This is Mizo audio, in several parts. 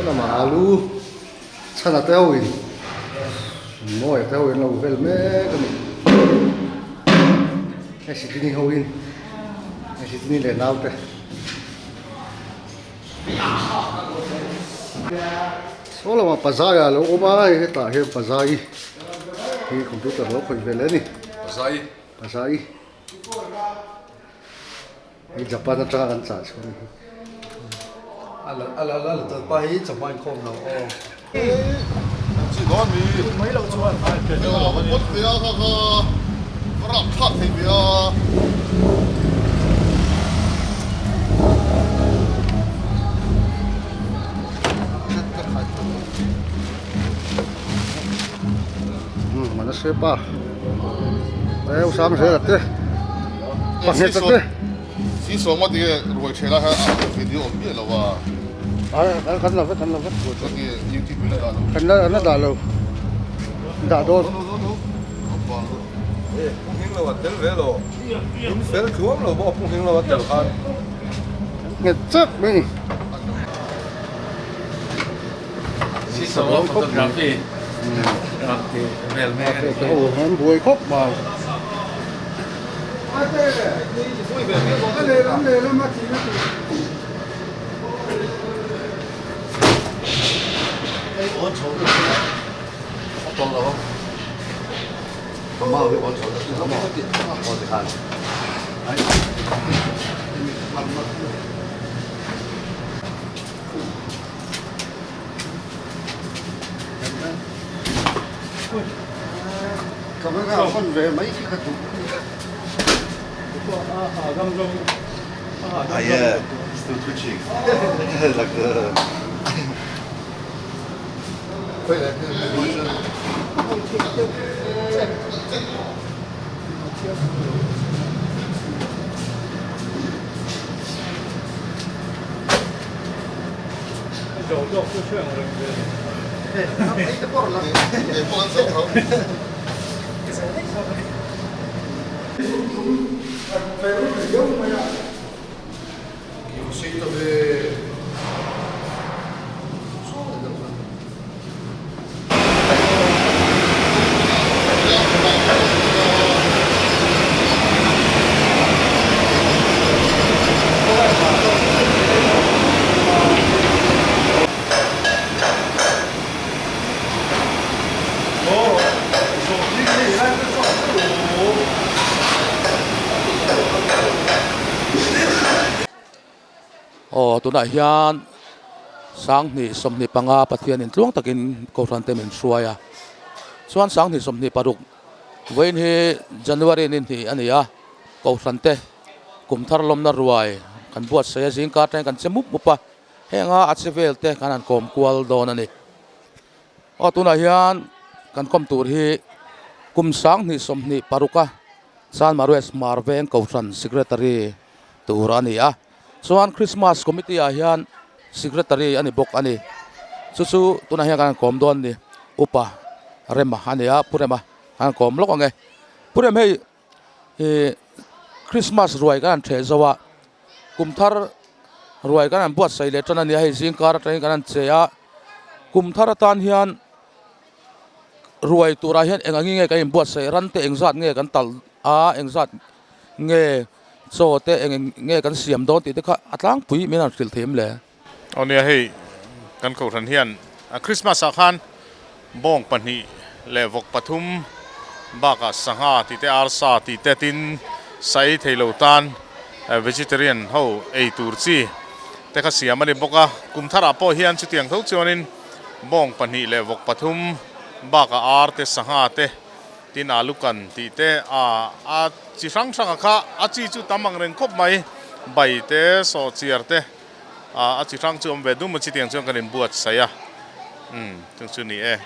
Lamah alu chhan a te ho in mawi a te ho in lo vel mek a ni hei sitini ho in hei sitini leh naute. Saw lamah pazai ah a lo awm a hei hetah hian pazai hi computer lo khawih ve leh a ni pazai pazai hei Japan atanga kan chah chhuah a ni hi Manase pa eu sang zel te pahnih te Si sawma ti ruai thela kha a video awm miah lo a. A kan la vek kan la vek. Chuan nge YouTube in a dah lo. Kan la an la dah lo. Dah dawn. Pu Hing lo a tel ve lo. In fel tluang lo bawk a Pu Hing lo a tel khan. Nghet chak mai ni. Si sawma photography vel mek a ni. An buai khawp mai. Camera hawn ve mai khi ka duh. Ah yeah, still twitching. Like the Aw tunah hian sanghnih 25 Pathianin tluang takin Kohhran te min hruai a chuan sanghnih 26 vawiin hi January ni hnih a ni a Kohhran te kum thar lawmna ruai kan buatsaih a zingkar atangin kan che mup mup a henga a che vel te kan han kawm kual dawn a ni. Aw tunah hian kan kawm tur hi kum 2026 a San Marues Marveng Kohhran Secretary tur a ni a chuan Christmas Committee ah hian Secretary a ni bawk a ni chu chu tunah hian kan han kawm dawn a ni upa Rema a ni a Pu Rema kan han kawm lawk ang e Pu Rem hei ih. Christmas ruai kan han ṭheh zo a, kum thar ruai kan han buatsaih leh ṭan a ni a, hei zingkar aṭangin kan han che a, kum thar atan hian ruai turah hian eng angin nge kan inbuatsaih ran te engzat nge kan talh a engzat nge chaw te eng eng nge kan siam dawn tih te kha a tlangpui min han hrilh thei em le? Aw nia hei kan kohhran hian Christmas ah khan bawng pahnih leh vawk pathum bakah sangha tih te arsa tih te tin sai thei lo tan vegetarian ho ei tur chi te kha siam a ni bawk a kum tharah pawh hian chutiang tho chuanin bawng pahnih leh vawk pathum bakah ar te sangha te tin alu kan tih te a a chi hrang hrang a kha a chi chu tam ang reng khawp mai bai te sawhchiar te. A a chi hrang chu awm ve dum a chutiang chuan kan inbuatsaih a, umm chung chu ni e.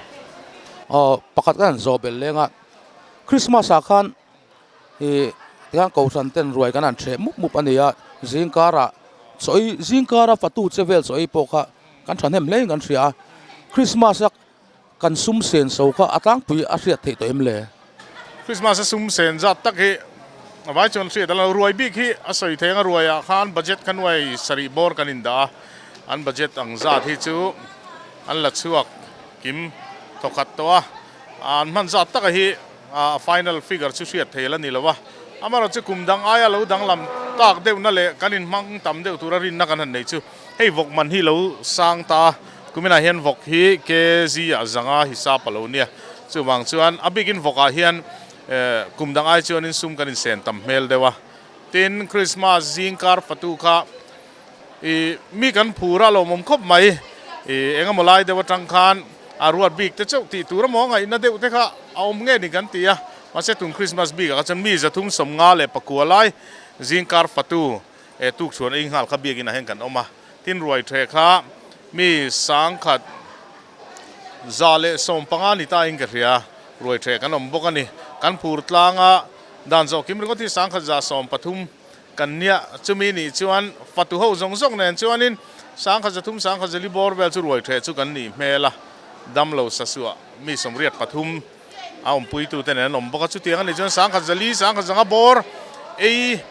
Aw pakhat kan han zawh belh leng a, Christmas ah khan ih tikhan kohhran ten ruai kan han ṭheh mup mup a ni a, zingkarah chaw ei zingkara fatu che vel chaw ei pawh kha kan ṭhahnem hle in kan hria a, Christmas a kan sum sen so kha a tlangpui a hriat theih tawh em le? Christmas a sum sen zat tak hi a vai chuan hriat a lo ruai bik hi a sawi thei ang a ruai ah khan budget kha nuai sarih bawr kan indah a, an budget ang zat hi chu an la chhuak kim thawkhat tawh a, an hman zat taka hi a final figure chu hriat thei la ni lo a, amaherawhchu kum dang aia lo danglam tak deuhna leh kan inhmang tam deuh tura rinna kan han nei chu hei vawk man hi lo sang ta a, kuminah hian vawk hi kg ah zanga hisap a lo nia, chuvang chuan a bikin vawkah hian kum dang ai chuanin sum kan insen tam hmel deuh a, tin Christmas zingkar fatu kha I mi kan phur a lawmawm khawp mai. I engemaw lai deuh atang khan a ruat bik te chauh tih tur emaw ngaihna deuh te kha a awm nge ni kan ti a. Mahse tun Christmas bik ah kha chuan mi 354 lai zingkar fatu e tuk chhuan ei nghal kha biakin ah hian kan awm a. Tin ruai the kha mi 1115 ni ta in ka hria. Ruai the kan awm bawk a ni. Kan phur tlang a dan zawh kim ringawt hi 1113. Kan nia, chumi nih chuan fatu ho zawng zawng nen chuanin 1300 1040 bawr vel chu ruai ṭheh chu kan nih hmel a, damlo sasuah mi 83 a awmpuitute nen an awm bawk a, chutiang a nih chuan 1040 1005 bawr ei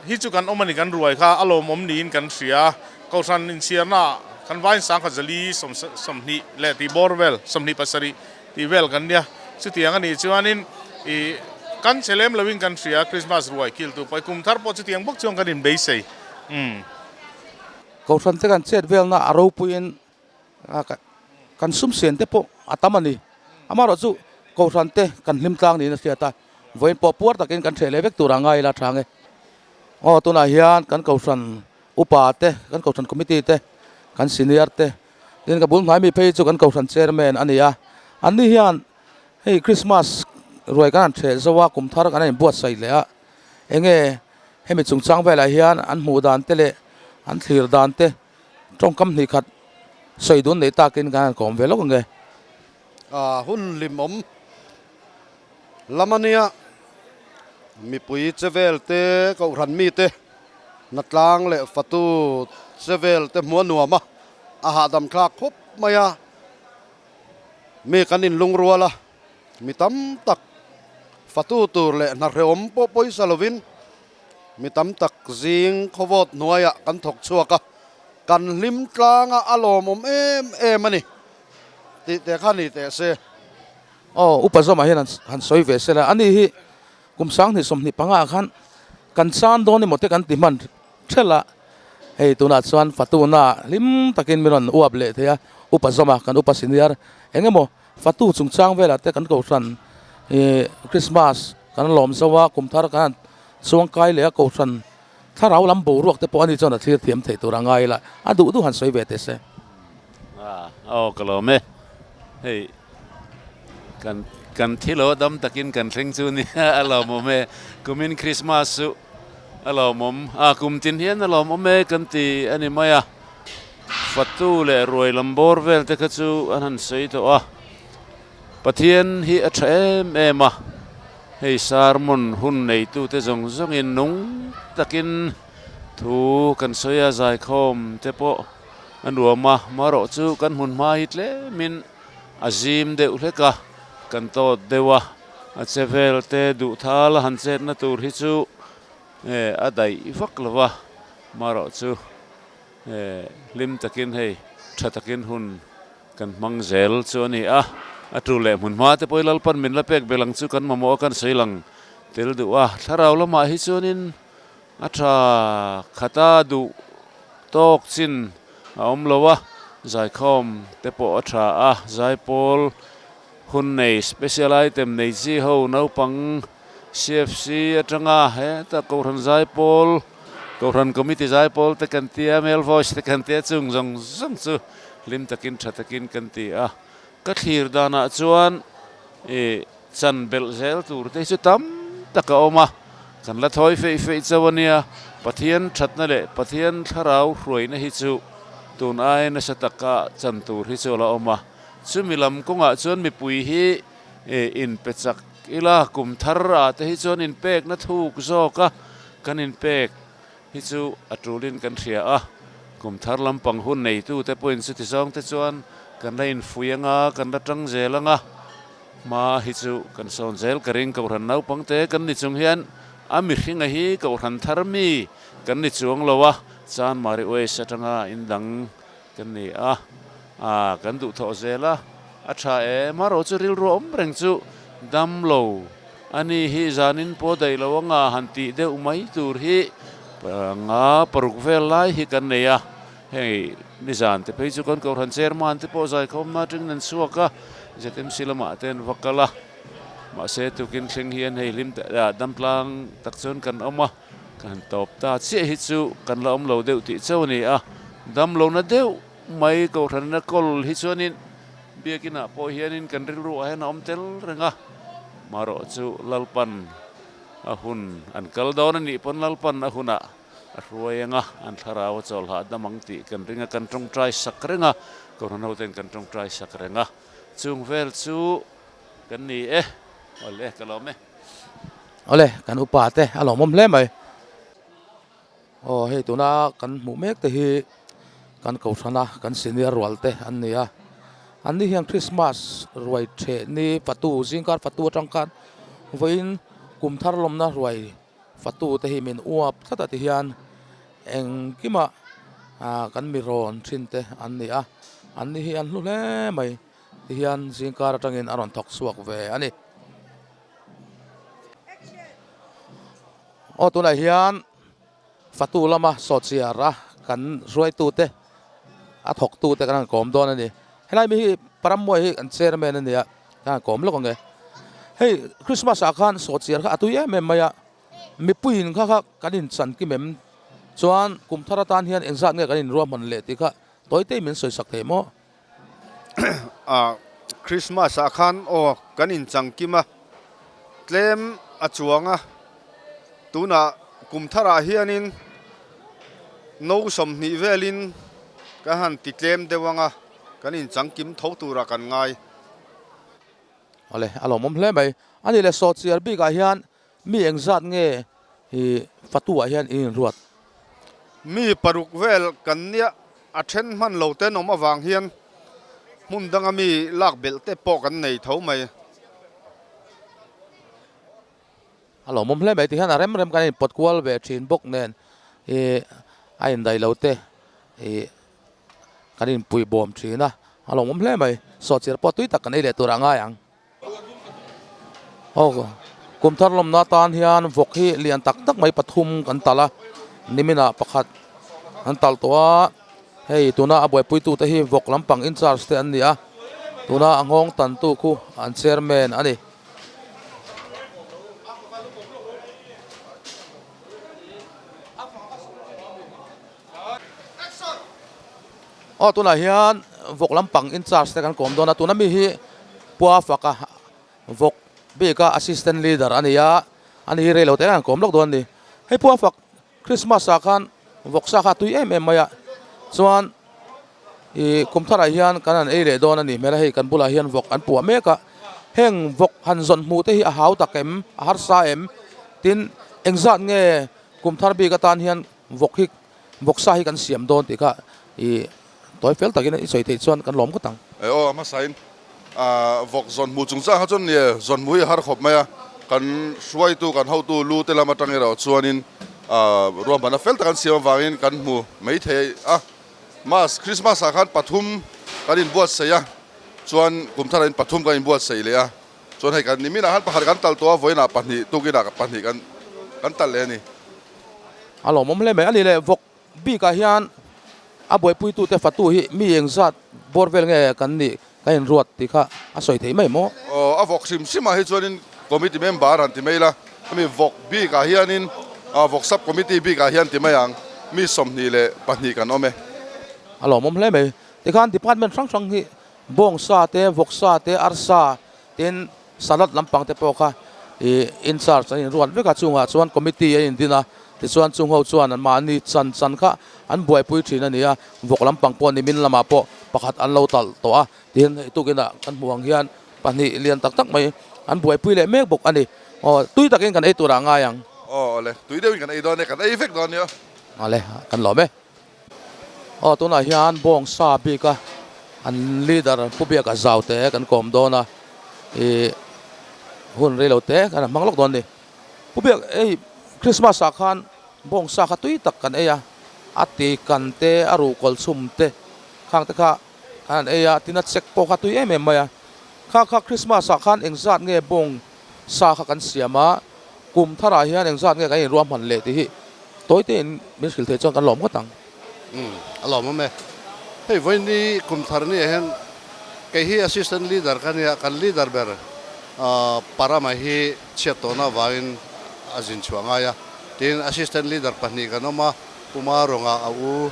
hi chu kan awm a ni, kan ruai kha a lawmawm niin kan hria a, Kohhran inchhiarnaah kan vain 1040 20 leh tih bawr vel 27 Tih vel kan nia. Chutiang a nih chuanin ih kan che lem loin kan hria Christmas ruai kil tu pawh kum thar pawh chutiang bawk chuan kan inbeisei. Umm. Kohhran te kan chet velna a ropuiin kan sum sian te pawh a tam a ni. Amaherawh chu Kohhran te kan hlim tlang niin a hriat a, vawiin pawh puar takin kan hreh leh vek tur a ngai ila tha nge. Aw tunah hian kan Kohhran upa te, kan Kohhran committee te, kan senior te, Tin ka bul hnai mi phei chu kan kohhran chairman a ni a, an ni hian hei Christmas ruai kan han ṭheh zo a, kum thar kan han inbuatsaih leh a, enge hemi chungchang velah hian an hmuh dan te leh an thlir dan te tawngkam hnih khat sawi dun neih takin kan han kawm ve lawk ange. Hun hlimawm lam a nia, mipui che vel te, kohhran mite hnatlang leh fatu che vel te hmuh a nuam a, a hahdam thlak khawp mai a, mi kan inlungrual a, mi tam tak fatu tur leh hna hrehawm pawh pawisa lovin mi tam tak zing khawvawt hnuaiah kan thawk chhuak a, kan hlim tlang a, a lawmawm em em a ni tih te kha ni teh se. Aw, Upa Zawma hian han sawi ve sela, ani hi kum 2025 ah khan kan chan dawn emaw te kan ti hman thelh a, hei tunah chuan Fatuna hlim takin min rawn uap leh thei a, Upa Zawma kan Upa Senior eng emaw Fatu chungchang velah te kan kohhran ih Christmas kan lawm zo a, kum thar kan han chuang kai leh a, kohhran thlarau lam boruak te pawh ani chuan a thlir thiam theih tur a ngai ila, a duh duh han sawi ve teh se. Aw ka lawm e, hei kan kan thil aw dam takin kan thleng chu nia a lawmawm e, kumin Christmas chu a lawmawm a kum tin hian a lawmawm e kan ti a ni mai a, fatu leh ruai lam bawr vel te kha chu an han sawi tawh a, Pathian hi a tha em em a, hei sermon hun neitute zawng zawngin nung takin thu kan sawi a zaikhawm te pawh. A nuam a, marawh chu kan hmun hma hi tlemin a zim deuh hlek a, kan tawt deuh a, a che vel te duh thal a han chetna tur hi chu a daih vak lo va, marawh chu hlim takin hei tha takin hun kan hmang zel chu a ni a, a tu leh hmun hma te pawh hi Lalpan min la pek belh ang chu kan mamawh a kan sawi lang tel duh a, thlarau lamah hi chuanin a tha khata duh tawk chin a awm lo a, zaikhawm te pawh a tha a, zaipawl hun nei special item nei chi ho naupang CFC atanga heta Kohhran Zaipawl, Kohhran Committee Zaipawl te kan tia, Male Voice te kan tia chung zawng zawng chu hlim takin tha takin kan ti a. Ka thlir danah chuan ih chan belh zel tur te hi chu tam tak a awm a, kan la thawi feih feih chauh a nia. Pathian thatna leh Pathian thlarau hruaina hi chu tun ai nasa taka chan tur hi chu a la awm a. Chumi lam kawngah chuan mipui hi ih inpe chak Ila kum thar ah te hi chuan inpekna thuk zawk a, kan inpek hi chu a tulin kan hria a, kum thar lampang hun neitu te pawhin chuti zawng te chuan kan la infui anga, kan la tang zel anga, hma hi chu kan sawn zel ka ring. Kohhran naupang te kan ni chung hian a mihringa hi kohhran thar mi kan ni chuang lo a, Chanmari West atanga indang Kan ni a, a kan duhthawh zel a, a tha e, marawh chu rilru awm reng chu dam lo a ni hi zanin pawh daih lo anga han tih deuh mai tur hi panga paruk vel lai hi kan nei a, hei nizan te phei chu kan Kohhran chairman te pawh zaikhawmna atangin an chhuak a, ZMC lamah te an va kal a, mahse tukin thleng hian hei hlim damtlang tak chuan kan awm a. Ka han tawp ta chiah hi chu kan la awm lo deuh tih chauh a ni a, dam lohna deuh mai Kohhranna kawl hi chuanin Biakinah pawh hianin kan rilruah hian a awm tel reng a, marawh chu Lalpan a hun an kal dawn a nih pawn Lalpan a hunah a hruai ang a, an thlarau a chawlhah dam ang tih kan ring a, kan tawngtai sak reng a, Kohhran hoten kan tawngtai sak reng a, chung vel chu kan ni e, awle ka lawm e. Awle kan upa te a lawmawm hle mai. Aw hei tuna kan hmuh mek te hi kan kohhrana kan senior rual te an ni a. An ni hian Christmas ruai theh ni fatu zingkar fatu atang khan vawiin kum thar lawmna ruai fatu te hi min uap tlat a ti hian engkimah ah kan mi rawn thin te an ni a. An ni hi an hlu hle mai. Ti hian zingkar atangin a rawn thawk chhuak ve a ni. Aw tunah hian fatu lama sawhchiar a kan hruaitute a thawktute kan han kawm dawn a ni. Helai mi hi Parammuai hi an chairman a ni a, kan han kawm lawk ang e. Hei Christmas ah khan sawhchiar kha a tui em em mai a, mipuiin kha kha kan inchan kim em chuan kum thar atan hian engzat nge kan inruahman leh tih kha tawite min sawisak thei maw? Ah Christmas ah khan aw kan inchang kim a, tlem a chuang a, tunah kum tharah hianin no 20 velin kan han ti tlem deuh ang a, kan inchang kim tho turah kan ngai. Awle a lawmawm hle mai. A nih leh sawhchiar bikah hian mi engzat nge i fatu ah hian i inruat? Mi paruk vel kan nia a then hman lo ten awm avang hian hmun danga mi lak belh te pawh kan nei tho mai. A lawmawm hle mai tihian a rem rem kan inpawt kual ve thin bawk nen ih a indaih lo te ih kan inpui bawm thin a, a lawmawm hle mai. Sawhchiar pawh tui tak kan ei leh tur a ngai ang. Aw kum thar lawmna atan hian vawk hi lian tak tak mai pathum kan talh a, niminah pakhat an talh tawh a, hei tuna a buaipuitute hi vawk lampang incharge te an ni a, tuna a nghawng tantu khu an chairman a ni. Aw tunah hian vawk lampang incharge te kan kawm dawn a tuna mi hi Pua Faka vawk bika assistant leader a ni a ani hi rei lo te kan kawm lawk dawn a ni hei Pua Fak Christmas ah khan vawk sa kha a tui em em mai a chuan ih kum tharah hian kan han ei leh dawn a ni hmel a hei kan bulah hian vawk an puah mek a heng vawk han zawn hmuh te hi a hau tak em a harsa em tin engzat nge kum thar bik atan hian vawk hi vawk sa hi kan siam dawn tih kha ih tawi fel takin i sawi theih chuan kan lawm khawt ang. E aw a hmasain vawk zawn hmuh chungchang kha chuan nia zawn hmuh hi a har khawp mai a, kan hruaitu kan hotu lu te lam atang erawh chuanin. Ruahmanna fel tak an siam avangin kan hmu mai thei a. Mas, Christmas ah khan pathum kan inbuatsaih a, chuan kum tharah in pathum kan inbuatsaih leh a. Chuan hei kan niminah khan pakhat kan tal tawh a, vawiinah pahnih, tukinah pahnih kan kan tal leh a ni. A lawmawm hle mai. A ni leh vawk bikah hian a buaipuitute fatu hi mi engzat bawr vel nge kan nih kan inruat tih kha a sawi theih mai maw? Aw, a vawk hrim hrimah hi chuanin committee member han ti mai ila, hemi vawk bikah hianin vawk sub committee bikah hian ti mai ang, mi 22 kan awm e. A lawmawm hle mai. Tikhan department hrang hrang hi bawngsa te, vawksa te, arsa tin salad lampang te pawh kha ih in charge an inruat vek a, chungah chuan committee a indin a, tichuan chung ho chuan an mahni chan chan kha an buaipui thin a ni a, vawk lampang pawh nimin lamah pawh pakhat an lo talh tawh a, tin hei tukinah kan hmuh ang hian pahnih lian tak tak mai an buaipui leh mek bawk a ni. Aw tui takin kan ei turah a ngai ang. Aw awle, tui deuhin kan ei dawn e, kan ei vek dawn nia. Awle, kan lawm e. Aw tunah hian bawngsa bik a an leader Pu Biaka zau te kan kawm dawn a ih hun rei lo te kan hmang lawk dawn a ni. Pu Biak hei Christmas ah khan bawngsa kha tui tak kan ei a, a ti kan te a ruhkawl chhum te khang te kha kan han ei a tin a check pawh kha tui em em mai a. Kha kha Christmas ah khan engzat nge bawngsa kha kan siam a, kum tharah hian engzat nge kan inruahman leh tih hi tawi tein min hrilh theih chuan kan lawm ngawt ang. Umm a lawmawm e. Hei vawiin kum thar ni ah hian kei hi assistant leader ka nia, kan leader ber Parama hi chhiat tawhna avangin a zin chhuah ngai a, tin assistant leader pahnih kan awm a, Puma rawnga a u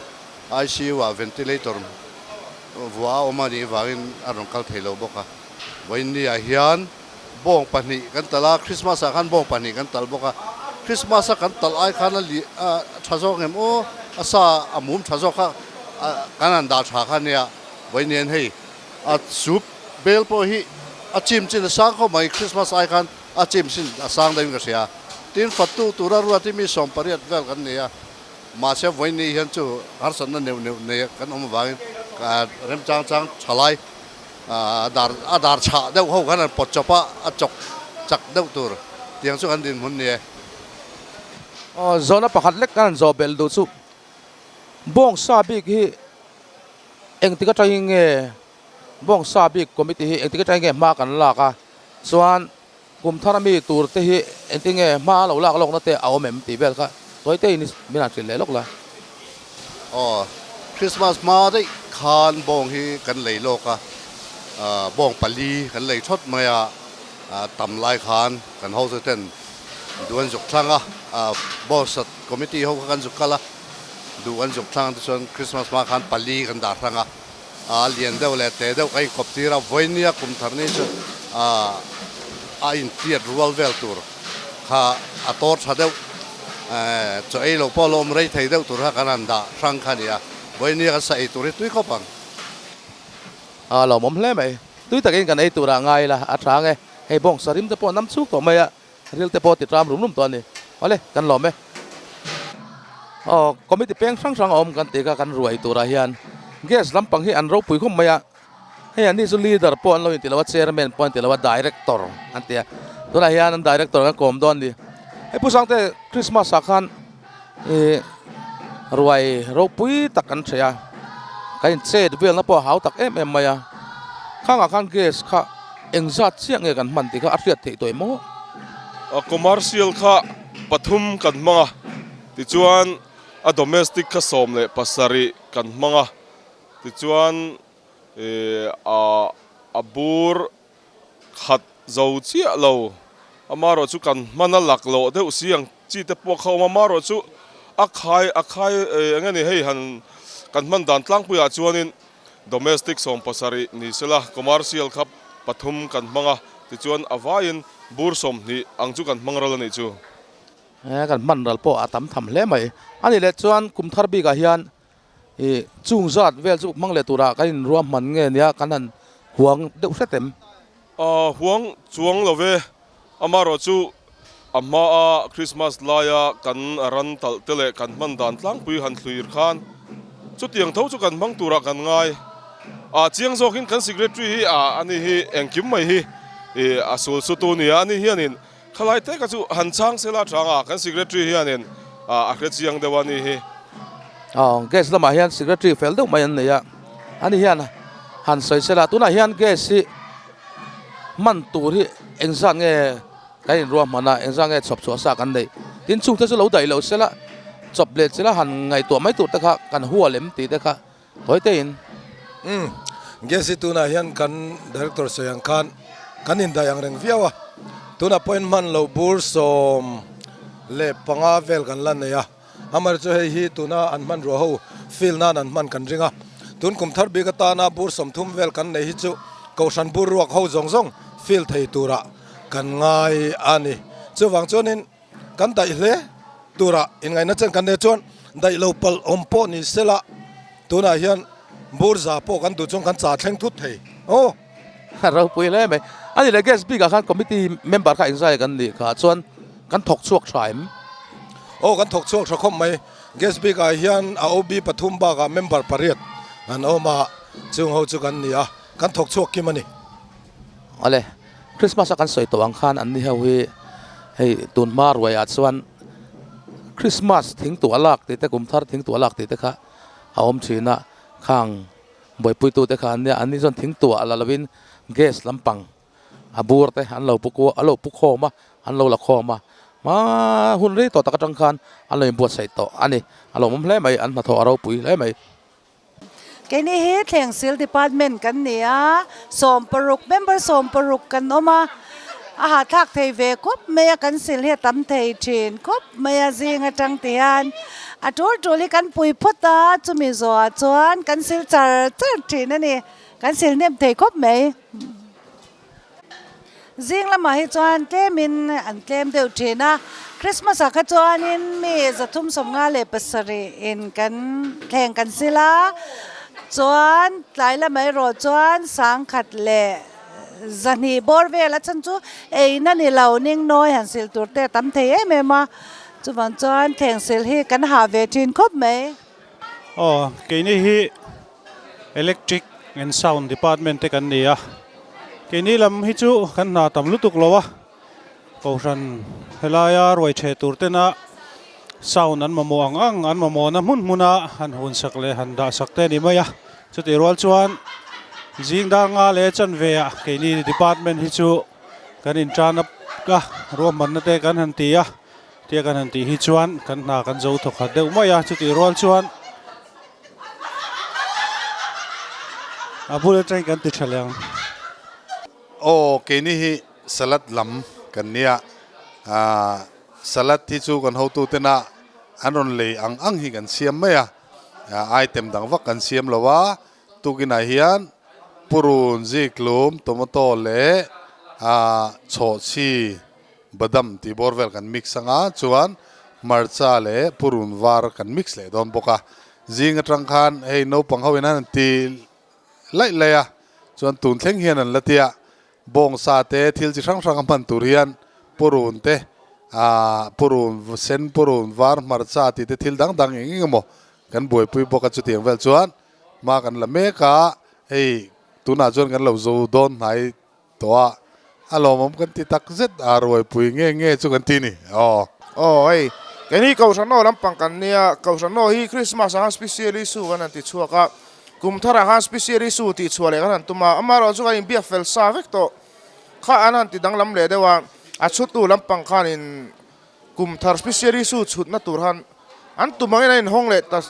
ICU ah ventilator vuah a awm a nih vangin a rawn kal thei lo bawk a. Vawiin ni ah hian bawng pahnih kan talh a, Christmas ah khan bawng pahnih kan talh bawk a. Christmas a kan talh ai khan a li a tha zawk ngem aw, a sa a mum tha zawk kha kan han dah tha kha nia. Vawiin ni hian hei a soup bel pawh hi a chim chin a sang khawp mai, Christmas ai khan a chim chin a sang deuhin ka hria. Tin fatu tura ruat hi mi 18 vel kan ni a. Mahse vawiin ni hian chu harsatna neuh neuh nei kan awm avangin remchang chang thalai a dar a dar chhah deuh ho khan an pawt chawp a, a chawk chak deuh tur tiang chu kan dinhmun ni e. Aw zawhna pakhat lek kan han zawh belh duh chu bawngsa bik hi engtik atangin nge bawngsa bik committee hi engtik atangin nge hma kan lak a chuan Kum thar ami tur te hi engtin nge hma lo lak lawkna te a awm em tih vel kha tawi te in min han hrilh leh lawk la. Aw, Christmas hma daih khan bawng hi kan lei lawk a, bawng pali kan lei thawt mai a, tam lai khan kan hotu ten duh an zuk thlang a, bawng sat committee ho kha kan zuk kal a, duh an zuk thlang te chuan Christmas hma khan pali kan dah hrang a. A lian deuh leh teh deuh ka inkawp tir a, vawinia kum thar ni chu a intiat rual vel tur kha a tawr tha deuh, chaw ei loh pawh a lawm rei thei deuh tur kha kan han dah hrang kha a ni a, vawinia kan sa ei tur hi tui khawp ang. A lawmawm hle mai, tui takin kan ei turah ngai ila a tha ang e, hei bawng sarim te pawh a nam chhuk tawh mai a. Ril te pawh ti tram rum rum tawh a ni. Awle, kan lawm e. Aw, committee peng hrang hrang a awm kan tih kha kan ruai turah hian gas lampang hi an ropui khawp mai a. Hei an ni chu leader pawh an lo inti lo a, chairman pawh an ti lo a, director an ti a. Tunah hian an director kan kawm dawn a ni. Hei Pu Sangte, Christmas ah khan ih ruai ropui tak kan hreh a, kan inchet velna pawh a hau tak em em mai a. Khangah khan gas kha engzat chiah nge kan hman tih kha a hriat theih tawh em aw? A commercial kha pathum kan hmang a, tichuan a domestic kha 17 kan hmang a, tichuan ih a bur Khat zo chiah lo, amaherawh chu kan hman a lak loh deuh si ang chi te pawh kha awm a, amaherawh chu a khai a khai eng nge ni hei han kan hman dan tlangpuiah chuanin domestic 70 ni sela commercial kha pathum kan hmang a, tichuan a vaiin bur 20 ang chu kan hmang ral a nih chu. He kan hman ral pawh a tam tham hle mai. A nih leh chuan kum thar bikah hian Ih, chung zat vel chu hmang leh turah kan inruahman nge nia kan han huang deuh hret em? A huang chuang lo ve, amaherawh chu a hmaa Christmas laia kan ran talh te leh kan hman dan tlangpui han thluir khan chutiang tho chu kan hmang turah kan ngai. A chiang zawkin kan secretary hi a ani hi engkim mai hi ih a sul sutu nia, ani hianin Khalai te ka chu han chang sela changa kan secretary hianin A hre chiang deuh a ni hi. Aw, gas lamah hian secretary fel deuh mai an nei a, ani hian han sawi sela tunah hian gas hi hman tur hi engzat nge kan inruahman a, engzat nge chhawp chhuah sa kan neih tin chungte chu lo daih loh sela chawp leh chila han ngaihtuah mai tur te kha kan hual em tih te kha tawi teiin. Umm, gas hi tunah hian kan director sawi ang khan kan indaih ang reng viau a, tunah pawhin hman loh bur 15 vel kan la nei a. Amaherawhchu hei hi tuna an hmanrua ho fill nan an hman kan ring a, tun kum thar bik atana bur 30 vel kan nei hi chu Kohhran bur ruak ho zawng zawng fill thei turah kan ngai a ni. Chuvang chuanin kan daih hle turah inngaihna chen kan nei chuan daih lo palh awm pawh ni sela tunah hian bur za pawh kan duh chuan kan cha thleng thut thei aw. Ropui hle mai. A ni leh gas bikah khan committee member kha engzai kan nih kha chuan kan thawk chhuak tha em? Aw kan thawk chhuak tha khawp mai. Gas bikah hian a OB pathum bakah member pariat an awm a, chung ho chu kan ni a, kan thawk chhuak kim a ni. Awle, Christmas a kan sawi tawh ang khan an ni ho hi hei tun hma ruaiah chuan Christmas thingtuah lak tih te kum thar thingtuah lak tih te kha a awm thin a, khang Buaipuitute kha an nia, an ni chuan thing tuah la lovin gas lampang a bur te an lo pu kual a lo pu khawm a, an lo la khawm a, hma hun rei tawh tak atang khan an lo inbuatsaih tawh a ni, a lawmawm hle mai, an hnathawh a ropui hle mai. Keini hi Thlengsil Department kan ni a, 60 member 60 kan awm a, a hahthlak thei ve khawp mai a, kan sil hi a tam thei thin khawp mai a zing atang ti hian A tul tul hi kan pui phawt a, chumi zawhah chuan kan sil char char thin a ni. Kan sil hnem thei khawp mai. Zing lamah hi chuan tlemin an tlem deuh thin a, Christmas ah kha chuanin mi 357 in kan thleng kan sil a, chuan tlai lamah erawh chuan 1100 bawr vel a chhan chu eina ni lo ningnawi han sil tur te a tam thei em em a. Chuvang chuan thlengsil hi kan hah ve thin khawp mai. Aw, keini hi Electric and Sound Department te kan ni a, keini lam hi chu kan hna tam lutuk lo a, Kohhran helaia ruai theh tur tena sound an mamawh ang ang an mamawhna hmun hmuna han hunsak leh han dahsak te a ni mai a, chutih rual chuan zing dar nga leh chanve ah keini department hi chu Kan intan a ka ruahmanna te kan han ti a, tia kan han tih hi chuan kan hna kan zo thawk khat deuh mai a, chutih rual chuan a bul atangin kan ti tha leh ang. Aw keini hi salad lam kan nia, ah salad hi chu kan hotu tena an rawn lei ang ang hi kan siam mai a, item dang vak kan siam lo a, Tukinah hian purun, ziklum, tomato leh chhawhchhi, badam tih bawr vel kan mix anga chuan hmarcha leh purun var kan mix leh dawn bawk a. Zing atang khan hei naupang ho in an ti laih laih a, chuan tun thleng hian an la ti a, bawngsa te thil chi hrang hrang a hman tur hian purun te purun sen, purun var, hmarcha tih te thil dang dang eng eng emaw kan buaipui bawk a chutiang vel chuan Hma kan la mek a, hei tunah chuan kan lo zo dawn hnai tawh a, a lawmawm kan ti tak zet a, ruaipui nge nge chu kan ti ni aw. Aw hei, keini Kohhran aw lampang kan nia, Kohhran aw hi Christmas ah khan special issue kan han ti chhuak a, kum thar ah khan special issue tih chhuah leh kan han tum a, amaherawh chu kan inbiak fel sa vek tawh kha an han ti danglam leh deuh a, a chhuttu lampang khanin Kum thar special issue chhutna tur han an tum angin an inhawng leh ta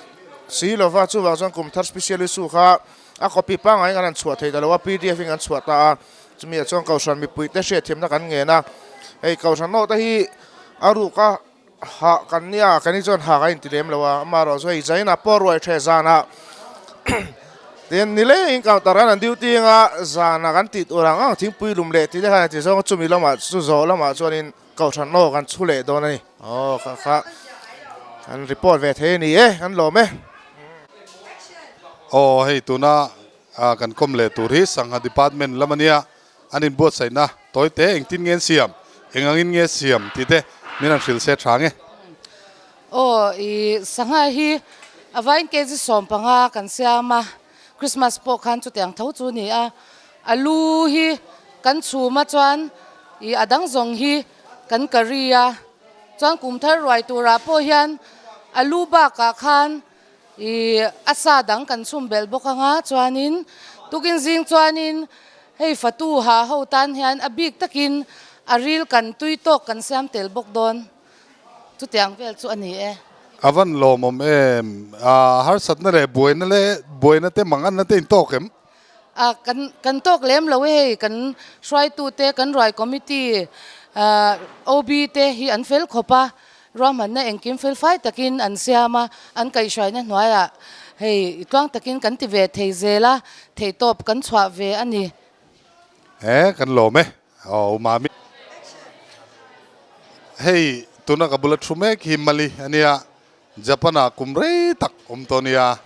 si lova, chuvang chuan kum thar special issue kha a copy pangaiin kan han chhuah thei ta lo a, pdf in kan chhuah ta a, chumi ah chuan Kohhran mipuite hriatthiamna kan ngen a, hei Kohhran nawh te hi a ruk a hah kan nia, keini chuan hah kan inti lem lo a, amaherawh chu hei China pawh ruai the zanah tin nilengin counter an han duty anga zanah kan tih tur ang ang thingpui lum leh tih te khan a ti zawng a, chumi lamah chu zawh lamah chuanin. Kohhran aw kan chhu leh dawn a ni. Aw kha kha kan report ve thei a ni e, kan lawm e. Aw hei tuna kan kawm leh tur hi Sangha Department lam a nia, an inbuatsaihna tawi te engtin nge an siam, eng angin nge siam tih te min han hrilh se tha nge. Aw i sangha hi a vain kg 15 kan siam a, Christmas pawh khan chutiang tho chu a ni a, alu hi kan chhum a chuan ih a dang zawng hi kan curry a. Chuan kum thar ruai turah pawh hian alu bakah khan ih a sa dang kan chhum belh bawk anga chuanin tukin zing chuanin hei fatu ha ho tan hian a bik takin a ril kan tui tawk kan siam tel bawk dawn. Chutiang vel chu a ni e. A van lawmawm em? A harsatna leh buaina leh buaina te manganna te in tawk em? A kan kan tawk lem lo e hei kan hruaitute kan ruai committee OB te hi an fel khawp a, ruahmanna engkim fel fai takin an siam a, an kaihhruaina hnuaiah hei tluang takin kan ti ve thei zel a, theihtawp kan chhuah ve a ni. He kan lawm e. Aw Mami. Hei tuna ka bula thu mek hi Mali a nia, Japan ah kum rei tak awm tawh nia.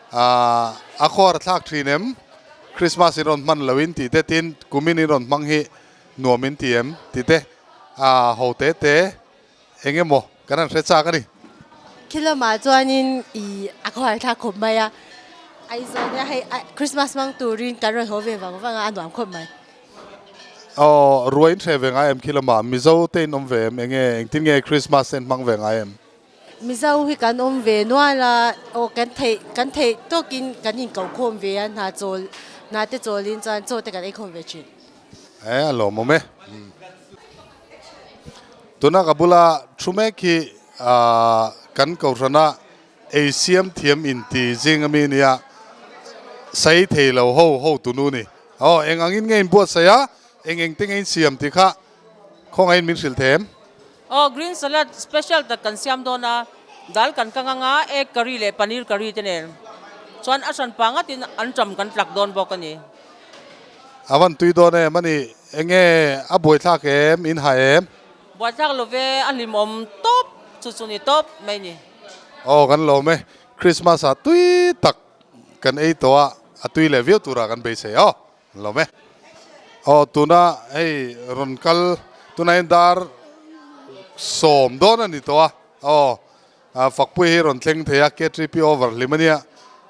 Ahh a khuar a thlak thin em? Christmas in rawn hman lo in tih te tin kumin in rawn hmang hi nuam in ti em tih te ahh ho te te eng emaw kan han hre chak a ni. Khi lamah chuanin i a khawhar thlak khawp mai a, Aizawl nia hei Christmas hmang turin kan rawn haw ve vang vang a, a nuam khawp mai. Aw, ruai in hre ve ngai em khi lamah Mizo te in awm ve em? Enge engtin nge Christmas te in hmang ve ngai em? Mizo hi kan awm ve nual a, aw kan theih kan theih tawkin kan inkohkhawm ve a, hna chawl hna te chawlin chuan chaw te kan eikhawm ve thin. E a lawmawm e. Tuna ka bula thu mek hi kan Kohhrana ei siam thiam inti zing ami nia sai thei lo ho ho tunu ni. Aw eng angin nge in buatsaih a, eng eng te nge in siam tih kha khawngaihin min hrilh thei em? Aw green salad special tak kan siam dawn a, dal kan kang anga egg curry leh paneer curry te nen chuan a hran pa ngatin an ṭam kan tlak dawn bawk a ni. A van tui dawn em a ni, enge a buaithlak em, in ha em? Buaithlak lo ve, a hlimawm tawp chu chu ni tawp mai ni. Aw kan lawm e, Christmas ah tui tak kan ei tawh a, a tui leh viau turah kan beisei aw. Lawm e. Aw tuna hei rawn kal tunah hian dar sawm dawn a ni tawh a. Aw Fakpui hi rawn thleng thei a K3P over hlim a nia.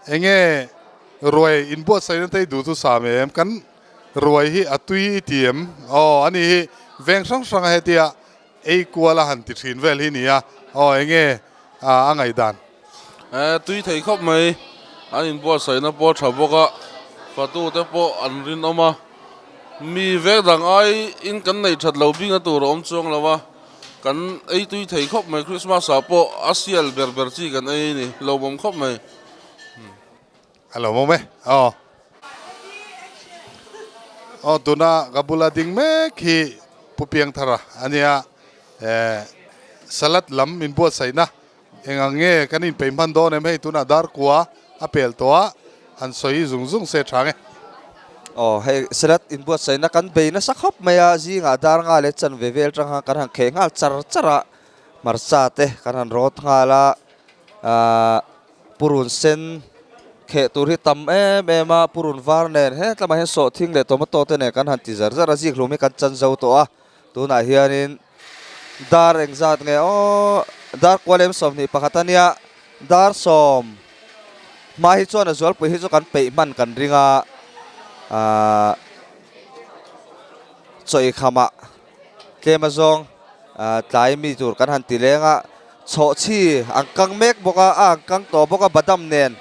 Enge ruai inbuatsaihna te hi duh chu sam em? Kan ruai hi a tui i ti em? Aw ani hi veng hrang hrang a hetia ei kual a han ti thin vel hi nia. Aw enge a ngaihdan? Tui thei khawp mai, an inbuatsaihna pawh a tha bawk a, fatute pawh an rinawm a, mi vek dang aiin kan neih that lo bikna tur a awm chuang lo a, kan ei tui thei khawp mai, Christmas ah pawh a sial ber ber chi kan ei a ni, lawmawm khawp mai. A lawmawm e, aw. Aw tuna ka bula ding mek hi Pu Piangthara a nia, salad lam inbuatsaihna Eng ang nge kan inpeih hman dawn em hei tunah dar kua a pel tawh a, han sawi zung zung se tha nge. Aw hei salad inbuatsaihna kan bei nasa khawp mai a, zingah dar nga leh chan ve vel tang khan kan han kheh nghal char char a, hmarcha te kan han rawt nghal a, ahh purun sen kheh tur hi tam em em a, purun var nen hetlamah hian sawhthing leh tomato te nen kan han ti zar zar a, zikhlum hi kan chan zo tawh a. Tunah hianin dar engzat nge aw dar kualem 21 a nia dar sawm hma hi chuan a zualpui hi chu kan peih hman kan ring a ahh chawihkhamah tlem azawng ahh tlai mi tur kan han ti leng a chhawhchhi an kang mek bawk a a an kang tawh bawk a badam nen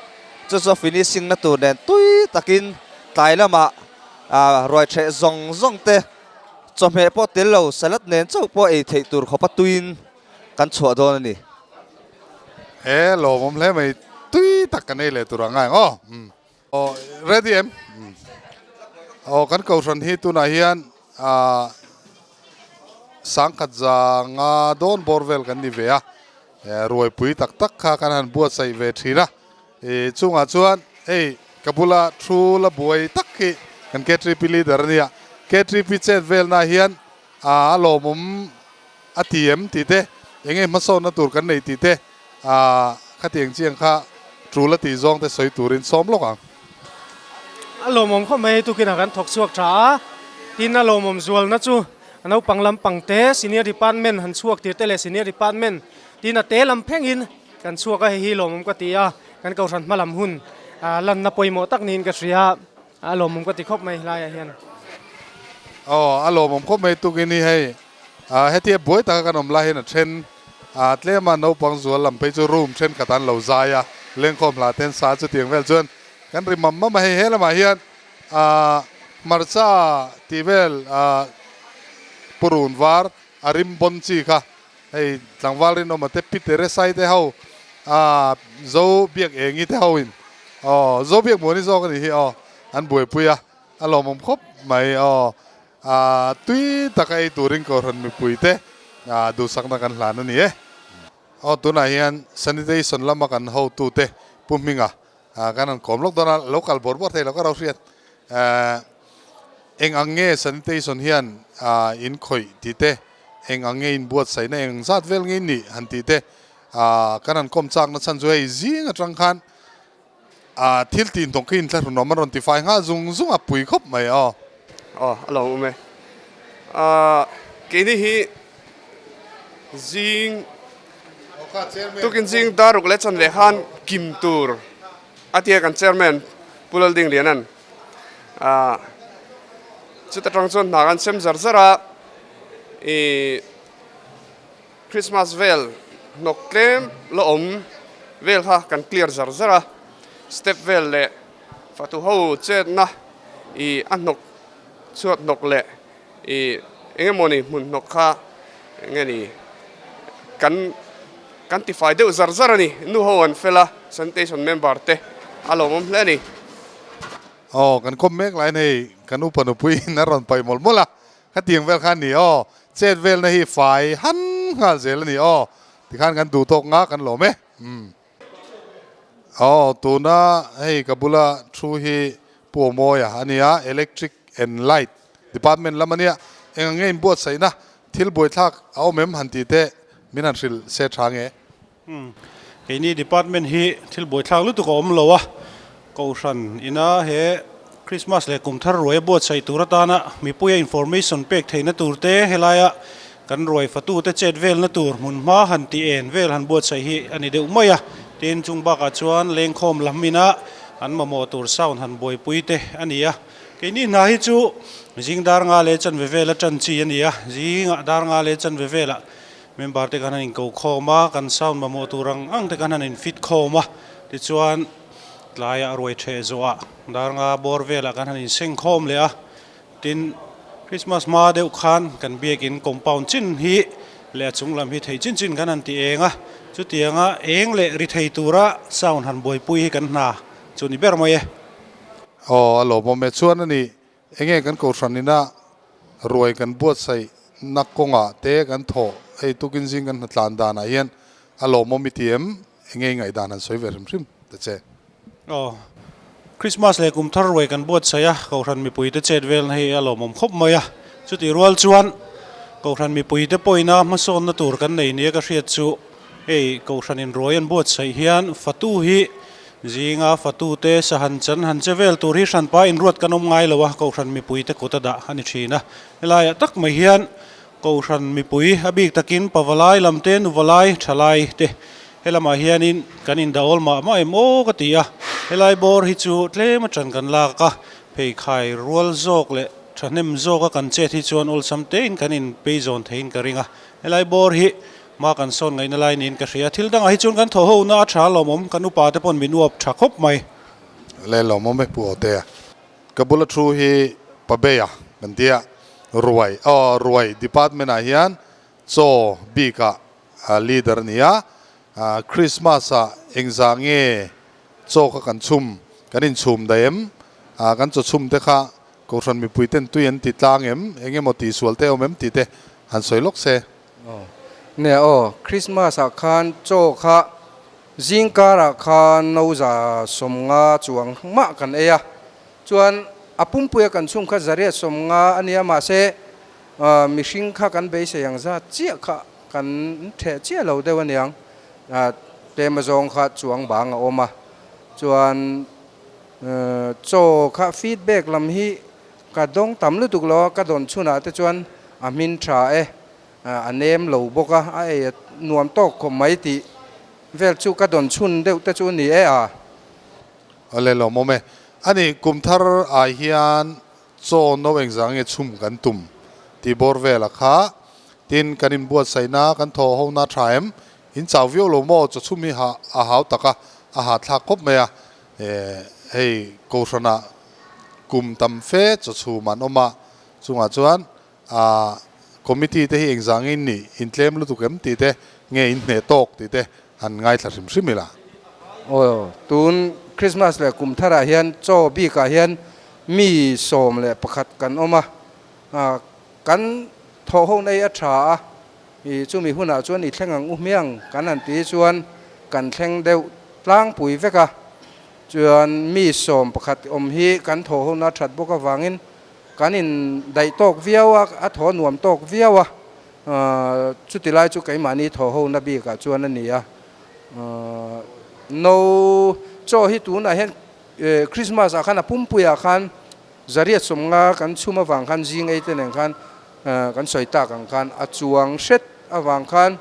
chu chu a finishing na tur nen tui takin tlai lamah ahh ruai ṭheh zawng zawng te. Chawhmeh pawh tel lo, salad nen chauh pawh ei theih tur khawpa tuiin kan chhuah dawn a ni. He lawmawm hle mai, tui tak kan ei leh tur ang ang aw. Aw ready em? Aw kan kohhran hi tunah hian ah sangkhat za nga dawn bawr vel kan ni ve a, ruaipui tak tak kha kan han buatsaih ve thin a. I chungah chuan hei ka bula thu la buai tak hi kan K3P leader a nia. K3P chet velna hian a lawmawm a ti em tih te, eng nge hmasawnna tur kan nei tih te khatiang chiang kha tul a tih zawng te sawi turin sawm lawk ang. A lawmawm khawp mai tukinah kan thawk chhuak tha a, tin a lawmawm zualna chu naupang lampang te senior department han chhuak tir te leh senior department tin a te lam phengin Kan chhuak a, hei hi lawmawm ka ti a, kan kohhran hma lam hun lanna pawimawh tak niin ka hria a, a lawmawm ka ti khawp mai helaiah hian. Aw, a lawmawm khawp mai tukin hi hei, hetia buai taka kan awm lai hian a then A tlema naupang zual lam phei chu room thenkhat an lo zai a, lengkhawm hla ten sa chutiang vel chuan kan ri mam mam a, hei he lamah hian ah hmarcha tih vel ah purun var a rim bawn chi kha hei tlangval rinawma te pi Teresai te ho ah zo biak engi te ho in aw zo biak muani zawk a nih hi aw an buaipui a, a lawmawm khawp mai aw. A tui taka ei turin Kohhran mipuite duhsakna kan hlan a ni e. Aw tunah hian sanitation lama kan hotute Pu Hminga kan han kawm lawk dawn a, lo kal bawr bawr thei lo ka ro hriat. Eng ang nge sanitation hian in khawih tih te, eng ang nge in buatsaihna eng zat vel nge in nih han tih te kan han kawm chakna chhan chu hei zing atang khan A thil tih hnawk hi inthlahrunawm an rawn ti fai nghal zung zung a, pui khawp mai aw. Aw, a lo awm e. Ahh, keini hi zing tukin zing daruk leh chan leh khan kim tur a tia kan chairman Pu Lalding Lianan ahh chuta tang chuan hna kan sem zar zar a, ih Christmas vel hnawk tlem la awm vel kha kan clear zar zar a, step vel leh fatu ho chetna ih a hnawk chhuat hnawk leh ih eng emawni hmun hnawk kha eng nge ni kan kan tifai deuh zar zar a ni, nu ho an fel a sanitation member te a lawmawm hle a ni. Aw kan khawp mek laiin hei kan upa nupui in a rawn paih mawlh mawlh a, Khatiang vel khan ni aw, chet velna hi fai han nghal zel a ni aw, tikhan kan duh tawk nga kan lawm e. Umm. Aw, tuna hei ka bula thu hi Pu Awmawia a nia, Electric and Light Department lam a nia, eng ang nge inbuatsaihna thil buaithlak a awm em han tih te min han hrilh se tha nge? Umm. Keini department hi thil buaithlak lutuk a awm lo a, Kohhran ina he Christmas leh kum thar ruai a buatsaih tur atana mipuia information pek theihna tur te helaia kan ruai fatute chet velna tur hmun hma han ti en vel han buatsaih hi a ni deuh mai a. Tin, chung bakah chuan lengkhawm lam ina an mamawh tur sound han buaipui te a ni a. Keini hna hi chu zing dar nga leh chanve vela tan chi a ni a, zingah dar nga leh chanve velah Member te khan an inko khawm a, kan sound mamawh tur ang ang te khan an infit khawm a, tichuan tlaiah ruai theh zawhah dar nga bawr velah khan han inseng khawm leh a, tin Christmas hma deuh khan kan biakin compound chin hi leh a chung lam hi thei chin chin khan han ti eng a, chutianga eng leh ri thei tura sound han buaipui hi kan hna chu ni ber mai e. Aw a lawmawm e, chuan a ni Enge kan kohhran ina ruai kan buatsaih na kawngah te kan thawh hei tukin zing kan hnatlan danah hian a lawmawm i ti em? Enge i ngaihdan han sawi ve hrim hrim ta che. Aw, Christmas leh kum thar ruai kan buatsaih a, kohhran mipuite chet velna hi a lawmawm khawp mai a. Chutih rual chuan kohhran mipuite pawhina hmasawnna tur kan nei nia ka hriat chu hei kohhranin ruai an buatsaih hian fatu hi Zinga fatute sahan chan han che vel tur hi hranpa inruat kan awm ngai lo a, Kohhran mipuite kut a dah a ni thin a. Helaiah tak mai hian Kohhran mipui a bik takin pavalai lam te, nuvalai, thalai te helamah hianin kan indawl mah mah em aw ka ti a. Helai bawr hi chu tlem atang kan lak a, pheikhai rual zawk leh thahnem zawka kan chet hi chuan awlsam tein kan inpeizawn theiin ka ring a. Helai bawr hi Hma kan sawn ngaihna lai niin ka hria. Thil dangah hi chuan kan thaw ho na a tha lawmawm, kan upa te pawn min uap tha khawp mai. Le lawmawm e Pu Awtea. Ka bula thu hi Pabeia kan tia, Ruai aw Ruai department ah hian chaw bik ah leader a ni a, Christmas ah engzah nge chaw kha kan chhum, kan inchhum daih em? Kan chaw chhum te kha Kohhran mipui ten tui an ti tlang em? Eng emaw tihsual te awm em tih te han sawi lawk se. Aw. Nia aw, Christmas ah khan chaw kha zing karah khan no za 50 chuang mah kan ei a, chuan a pumpuia kan chhung kha 150 a nia mahse mihring kha kan beisei ang zat chiah kha kan theh chiah lo deuh aniang, tlem azawng kha chuang bang a awm a, chuan chaw kha feedback lam hi ka dawng tam lutuk lo a, ka dawn chhunah te chuan a hmin tha e. A nem lo bawk a, a ei a nuam tawk khawp mai tih vel chu ka dawn chhun deuh te chu a ni e a. Awle lawmawm e. Ani kum thar ah hian chaw no engzah nge chhum kan tum tih bawr vela kha Tin, kan inbuatsaihna kan thawh hona tha em? In chau viau lo maw? Chaw chhum hi ha a hau tak a, a ha thlak khawp mai a. Hei Kohhranah kum tam fe chaw chhum an awm a, chungah chuan a committee te hi engzah nge in nih, in tlem lutuk em tih te, nge in hneh tawk tih te han ngaithla hrim hrim ila. Aw, tun Christmas leh kum tharah hian chaw bikah hian mi 11 kan awm a, kan thawh ho nei a tha a, i chumi hunah chuan i thleng ang u hmiang kan han ti chuan kan thleng deuh tlangpui vek a, chuan mi 11 awm hi kan thawh hona that bawk avangin kan in daih tawk viau a, a thaw nuam tawk viau a, chuti lai chu keimahni thaw hona bikah chuan a ni a, no chaw hi tunah hian Christmas ah khan a pumpuiah khan 150 kan chhum avang khan zing ei te nen khan kan sawi tak ang khan a chuang hret avang khan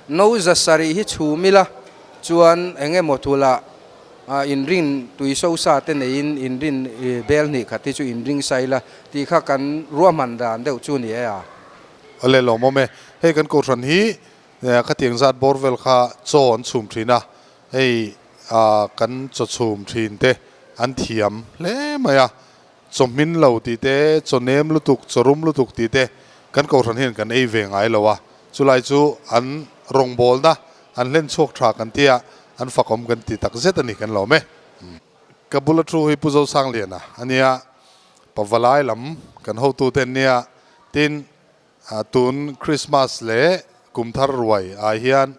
no 700 hi chhum ila chuan eng emaw thulah inrin tui so sa te neiin inrin bel hnih khat hi chu inring sa ila tih kha kan ruahman dan deuh chu ni e a. Awle lawmawm e, hei kan kohhran hi khatiang zat bawr vel kha chaw an chhum thin a, Hei kan chaw chhum thin te an thiam hle mai a, chaw hmin lo tih te, chaw nem lutuk, chaw rum lutuk tih te kan kohhran hian kan ei ve ngai lo a, chulai chu an rawngbawlna an hlen chhuak tha kan ti a, an fakawm kan ti tak zet a ni kan lawm e. Ka bula thu hi Pu Zosangliana a nia, Pavalai lam kan hotute an nia, tin Tun Christmas leh kum thar ruai ah hian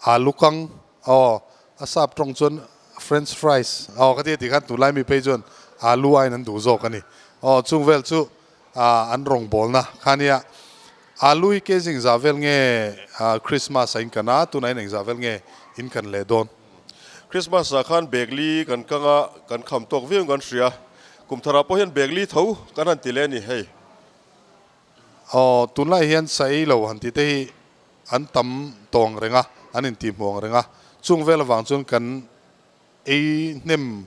alu kang aw a sap tawng chuan French fries aw ka ti a tih khan tunlai mi phei chuan alu aiin an duh zawk a ni aw chung vel chu an rawngbawlna kha nia alu hi kg engzah vel nge Christmas a in kan a tunah hian engzah vel nge in kan leh dawn. Christmas ah khan bag li kan kang a kan kham tawk viau in kan hria kum tharah pawh hian bag li tho kan han ti leh a ni hei. Aw, tunlai hian sa ei lo han tih te hi an tam tawng reng a, an intihhmuh ang reng a. Chung vel avang chuan kan ei hnem,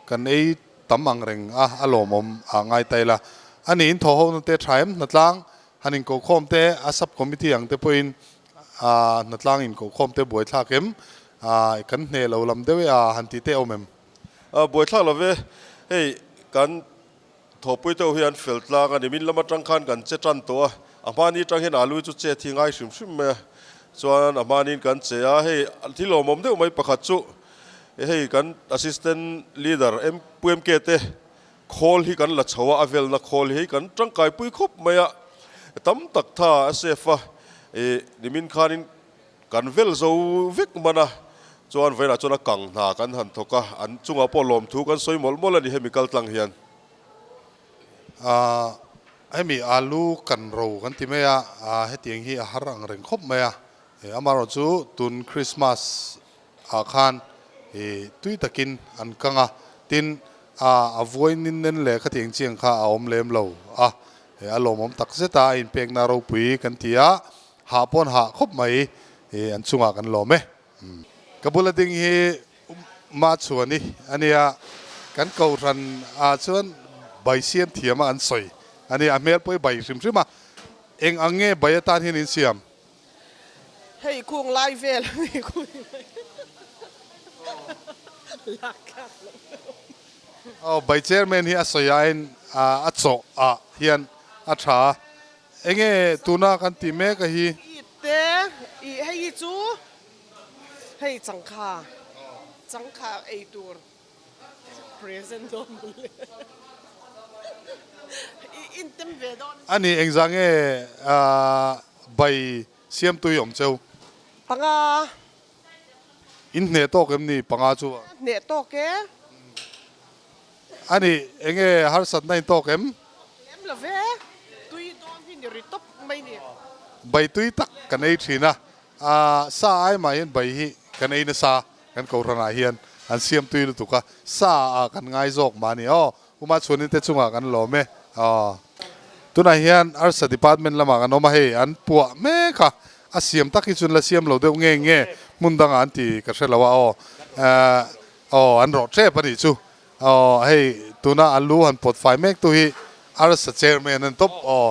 kan ei tam ang reng a, a lawmawm ah ngai ta ila. A ni, in thaw ho na te tha em? Hnatlang han inkohkhawm te, a sub committee ang te pawhin hnatlang inkohkhawm te buaithlak em? Kan hneh lo lam deuh e a han tih te awm em? Buaithlak lo ve, hei kan Thawhpui deuh hi an fel tlang a ni. Min lam atang khan kan che tan tawh a, a hmani atang hian alu chu chet hi ngai hrim hrim mai a, chuan a hmanin kan che a, hei thil awmawm deuh mai pakhat chu hei kan assistant leader M Pu MK te khawl hi kan la chho a, a velna khawl hi hei kan tangkai pui khawp mai a, tam tak tha a safe a, ih nimin khanin Kan vel zo vek man a, chuan vawiinah chuan a kang hna kan han thawk a, an chungah pawh lawmthu kan sawi mawlh mawlh a ni hemi kal tlang hian. Ahh hemi alu kan ro kan ti mai a, ahh hetiang hi a har ang reng khawp mai a, amaherawh chu tun Christmas ah khan ih tui takin an kang a, tin ah a vuai nin nen leh khatiang chiang kha a awm lem lo a, a lawmawm tak zet a, a inpekna ropui kan ti a. Hah pawn hah khawp mai i an chungah kan lawm e. Ka bula ding hi Ma Chhuani a nia, kan kohhran ah chuan bai siam thiam a an sawi a nia, a hmel pawh hi bai hrim hrim a, eng ang nge bai atan hian in siam? Hei kung lai vel a ni kung hi mai lak thlak loh deuh. Aw bai chairman hi a sawi aiin a chawh ah hian a tha a. Enge tuna kan tih mek a hi? I te, i hei hi chu hei changkha, changkha ei tur present dawn maw le. I intem ve dawn. A ni engzah nge bai siamtu hi awm cheu? Panga. In hneh tawk em ni panga chu? Hneh tawk e. A ni, enge harsatna in tawk em? Lem lo ve, tui dawn hi ni ri tawp mai ni. Bai tui tak kan ei thin a, sa ai mah hian bai hi kan ei nasa, kan kohhranah hian an siam tui lutuk a, sa ah kan ngai zawk mah a ni aw, Uma chhuanin te chungah kan lawm e aw. Tunah hian Arsa department lamah kan awm a, hei an puah mek a, a siam tak hi chuan la siam lo deuh nge nge hmun dangah an ti ka hre lo a aw, aw an rawh tep a nih chu. Aw hei tuna a lu han pawt fai mek tu hi Arsa chairman an tawp aw.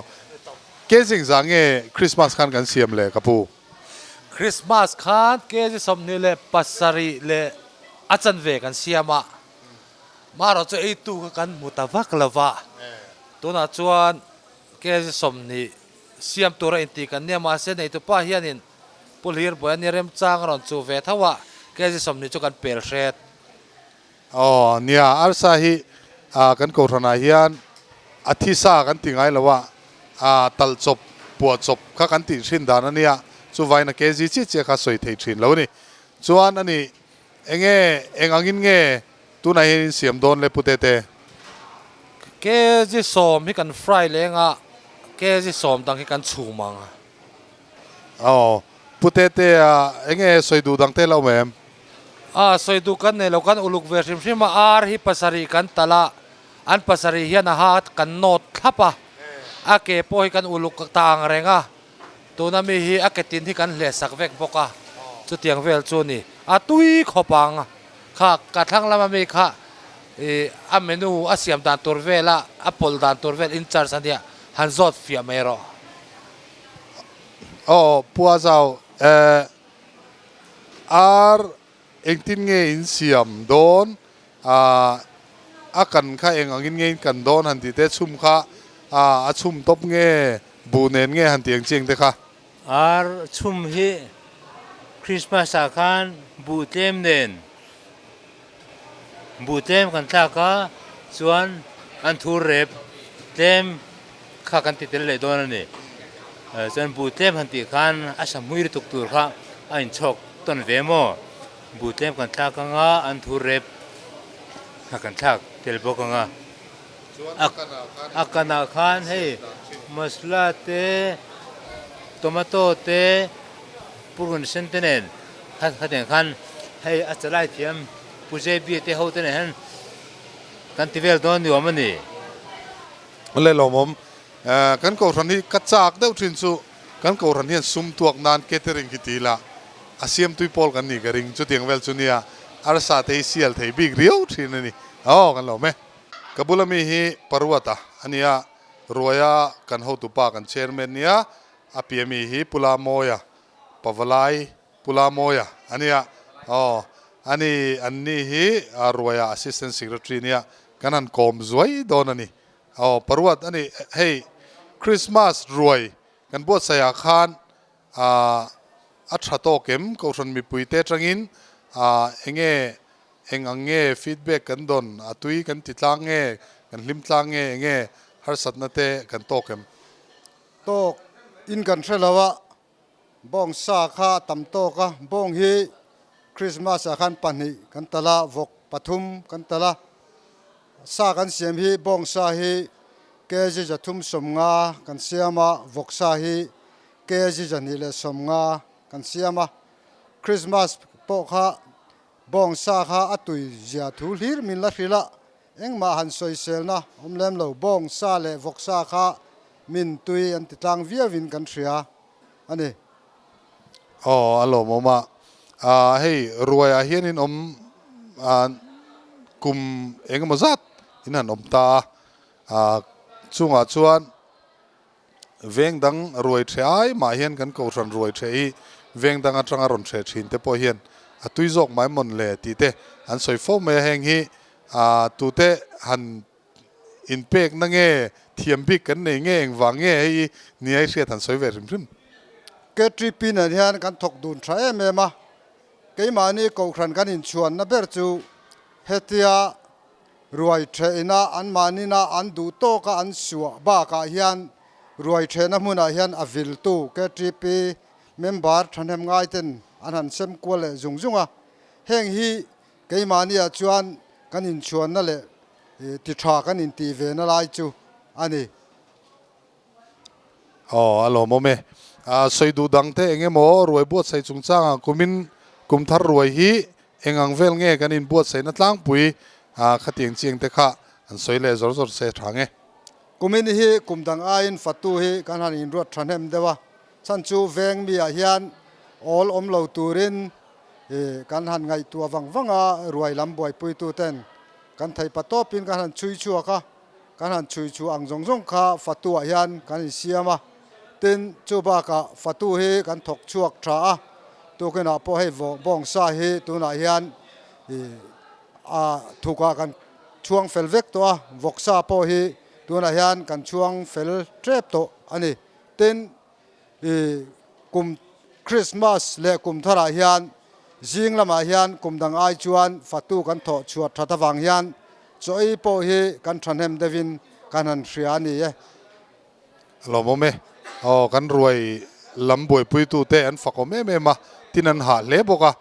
Kg engzah nge Christmas khan kan siam le ka pu? Christmas khan kg 27 leh a chanve kan siam a, marawh chu eitu kha kan hmu ta vak lo va, tunah chuan kg 20 siam tura intih kan nia mahse neitupa hianin Pu Hlirbuaia ni remchang a rawn chuh ve tho a, kg 20 chu kan pel hret. Aw nia, arsa hi kan kohhranah hian a thisa kan ti ngai lo a, talh chawp, puah chawp kha kan tih thin dan a nia, chuvain a kg chiah chiah kha sawi thei thin lo a ni. Chuan a ni, enge, eng angin nge tunah hian in siam dawn le Pu Tete? Kg 10 hi kan fry leng a, kg 10 dang hi kan chhum ang. Aw, Pu Tetea, enge sawi duh dang te lo awm em? A, sawi duh kan nei lo, kan uluk ve hrim hrim a, ar hi pasarih kan talh a, an pasarih hian a ha kan nawt thlap a, a ke pawh hi kan uluk ta ang reng a, tuna mi hi a ke tin hi kan hleh sak vek bawk a, chutiang vel chu a ni. A tui khawp ang, kha ka thlang lama mi kha ih a menu a siam dan tur vela a pawlh dan tur vel in charge a nia, han zawt fiah mai rawh. Aw Pua Zau, eh, ar engtin nge in siam dawn? Ah, a kan kha eng angin nge in kan dawn han tih te, chhum kha ah a chhum tawp nge, buh nen nge han tih ang chiang te kha? Ar chhum hi Christmas ah khan buh tlem nen, buh tlem kan thlak a, chuan an thur rep tlem kha kan ti tel leh dawn a ni. Chuan buh tlem han tih khan a sahmui lutuk tur kha a inchhawk tawn ve maw? Buh tlem kan thlak ang a, an thur rep kha kan thlak tel bawk ang a. A kanah khan hei masala te, tomato te, purun sen te nen khatiang khan hei a chalai thiam Pu JB te ho te nen hian kan ti vel dawn ni awm a ni. Le lawmawm, kan kohhran hi ka chak deuh thin chu kan kohhran hian sum tuak nan catering hi ti ila a siamtui pawl kan nih ka ring chutiang vel chu nia arsa te hi sial thei bik riau thin a ni aw kan lawm e. Ka bula mi hi Paruata a nia, Ruaia kan hotupa kan chairman nia, a pia mi hi Pula Mawia Pavalai Pula Mawia a nia aw a ni an ni hi Ruaia Assistant Secretary nia kan han kawm zuai dawn a ni aw paruat a ni hei Christmas ruai kan buatsaih ah khan ah a tha tawk em Kohhran mipui te atangin ah enge eng ang nge feedback kan dawn a tui kan ti tlang nge kan hlim tlang nge enge harsatna te kan tawk em. Tawk in kan hre lo a Bawng sa kha a tam tawk a, bawng hi Christmas ah khan pahnih kan talh a, vawk pathum kan talh a. Sa kan siam hi bawng sa hi kg 350 kan siam a, vawk sa hi kg 250 kan siam a. Christmas pawh kha bawng sa kha a tui zia thu hlir min la hrilh a, engmah han sawiselna awm lem lo. Bawng sa leh vawk sa kha Min tui an ti tlang viauin kan hria a ni. Aw a lawmawm a, ah hei ruaiah hian in awm ah kum eng emaw zat in han awm ta a, ah chungah chuan veng dang ruai ṭhe ai mah hian kan kohhran ruai ṭhe hi veng dang aṭanga rawn ṭhe ṭhin te pawh hian a tui zawk mai mawn le tih te an sawi fo mai a, heng hi ah tute han Inpekna nge thiam bik kan nei nge engvang nge hei hi nia i hriat han sawi ve hrim hrim. KTP nen hian kan thawk dun tha em em a, keimahni kohhran kan inchhuanna ber chu hetia ruai thehina anmahnina an duh tawka an suah bakah hian ruai thehna hmunah hian a viltu KTP member thahnem ngaiten an han sem kual leh zung zung a, heng hi Keimahniah chuan kan inchhuanna leh ti tha kan intih ve na lai chu a ni. Aw, a lawmawm e. Sawi duh dang te eng emaw ruai buatsaih chungchangah kumin kum thar ruai hi eng ang vel nge kan inbuatsaihna tlangpui khatiang chiang te kha an sawi leh zawr zawr se tha nge. Kumin hi kum dang aiin fatu hi kan han inruat thahnem deuh a, chhan chu veng miah hian awl awm lo turin I kan han ngaihtuah vang vang a, ruai lam buaipuitu ten kan theih pa tawpin kan han chhui chhuak a, kan han chhui chhuah ang zawng zawng kha fatuah hian kan insiam a. Tin, chu bakah fatu hi kan thawk chhuak tha a, tukinah pawh hei bawngsa hi tunah hian ih a thukah kan chhuang fel vek tawh a, vawksa pawh hi tunah hian kan chhuang fel tep tawh a ni. Tin, ih kum Christmas leh kum tharah hian zing lamah hian kum dang ai chuan fatu kan thawh chhuah that avang hian chaw ei pawh hi kan thahnem deuhin kan han hria a ni e. Lawmawm e. Aw kan ruai lam buaipuitute an fakawm em em a, tin an hah hle bawk a,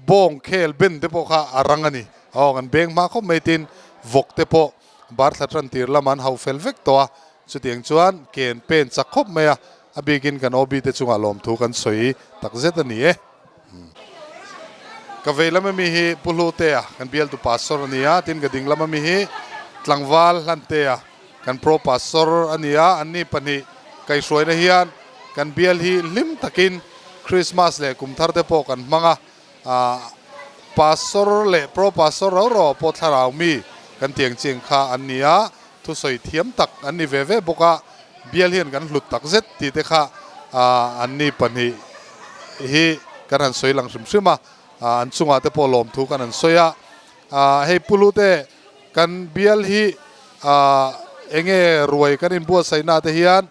bawng khel ben te pawh kha a rang a ni. Aw kan beng hma khawp mai tin vawk te pawh bar thla tan tir lamah an hauh fel vek tawh a, chutiang chuan ke an pen chak khawp mai a, a bikin kan OB te chungah lawmthu kan sawi tak zet a ni e. Ka vei lam ami hi Pu Hlutea kan bialtu pastor a ni a, tin ka ding lam ami hi Tlangval Hlantea kan pro pastor a ni a, anni pahnih kaihhruaina hian kan bial hi hlim takin Christmas leh kum thar te pawh kan hmang a, ah pastor leh pro pastor rau rau ah pawh thlarau mi kan tiang chiang kha an ni a, thusawi thiam tak an ni ve ve bawk a, Bial hian kan hlut tak zet tih te kha anni pahnih hi kan han sawi lang hrim hrim a, an chungah te pawh lawmthu kan han sawi a. Hei Pulu te kan bial hi eng nge ruai kan inbuatsaihna te hian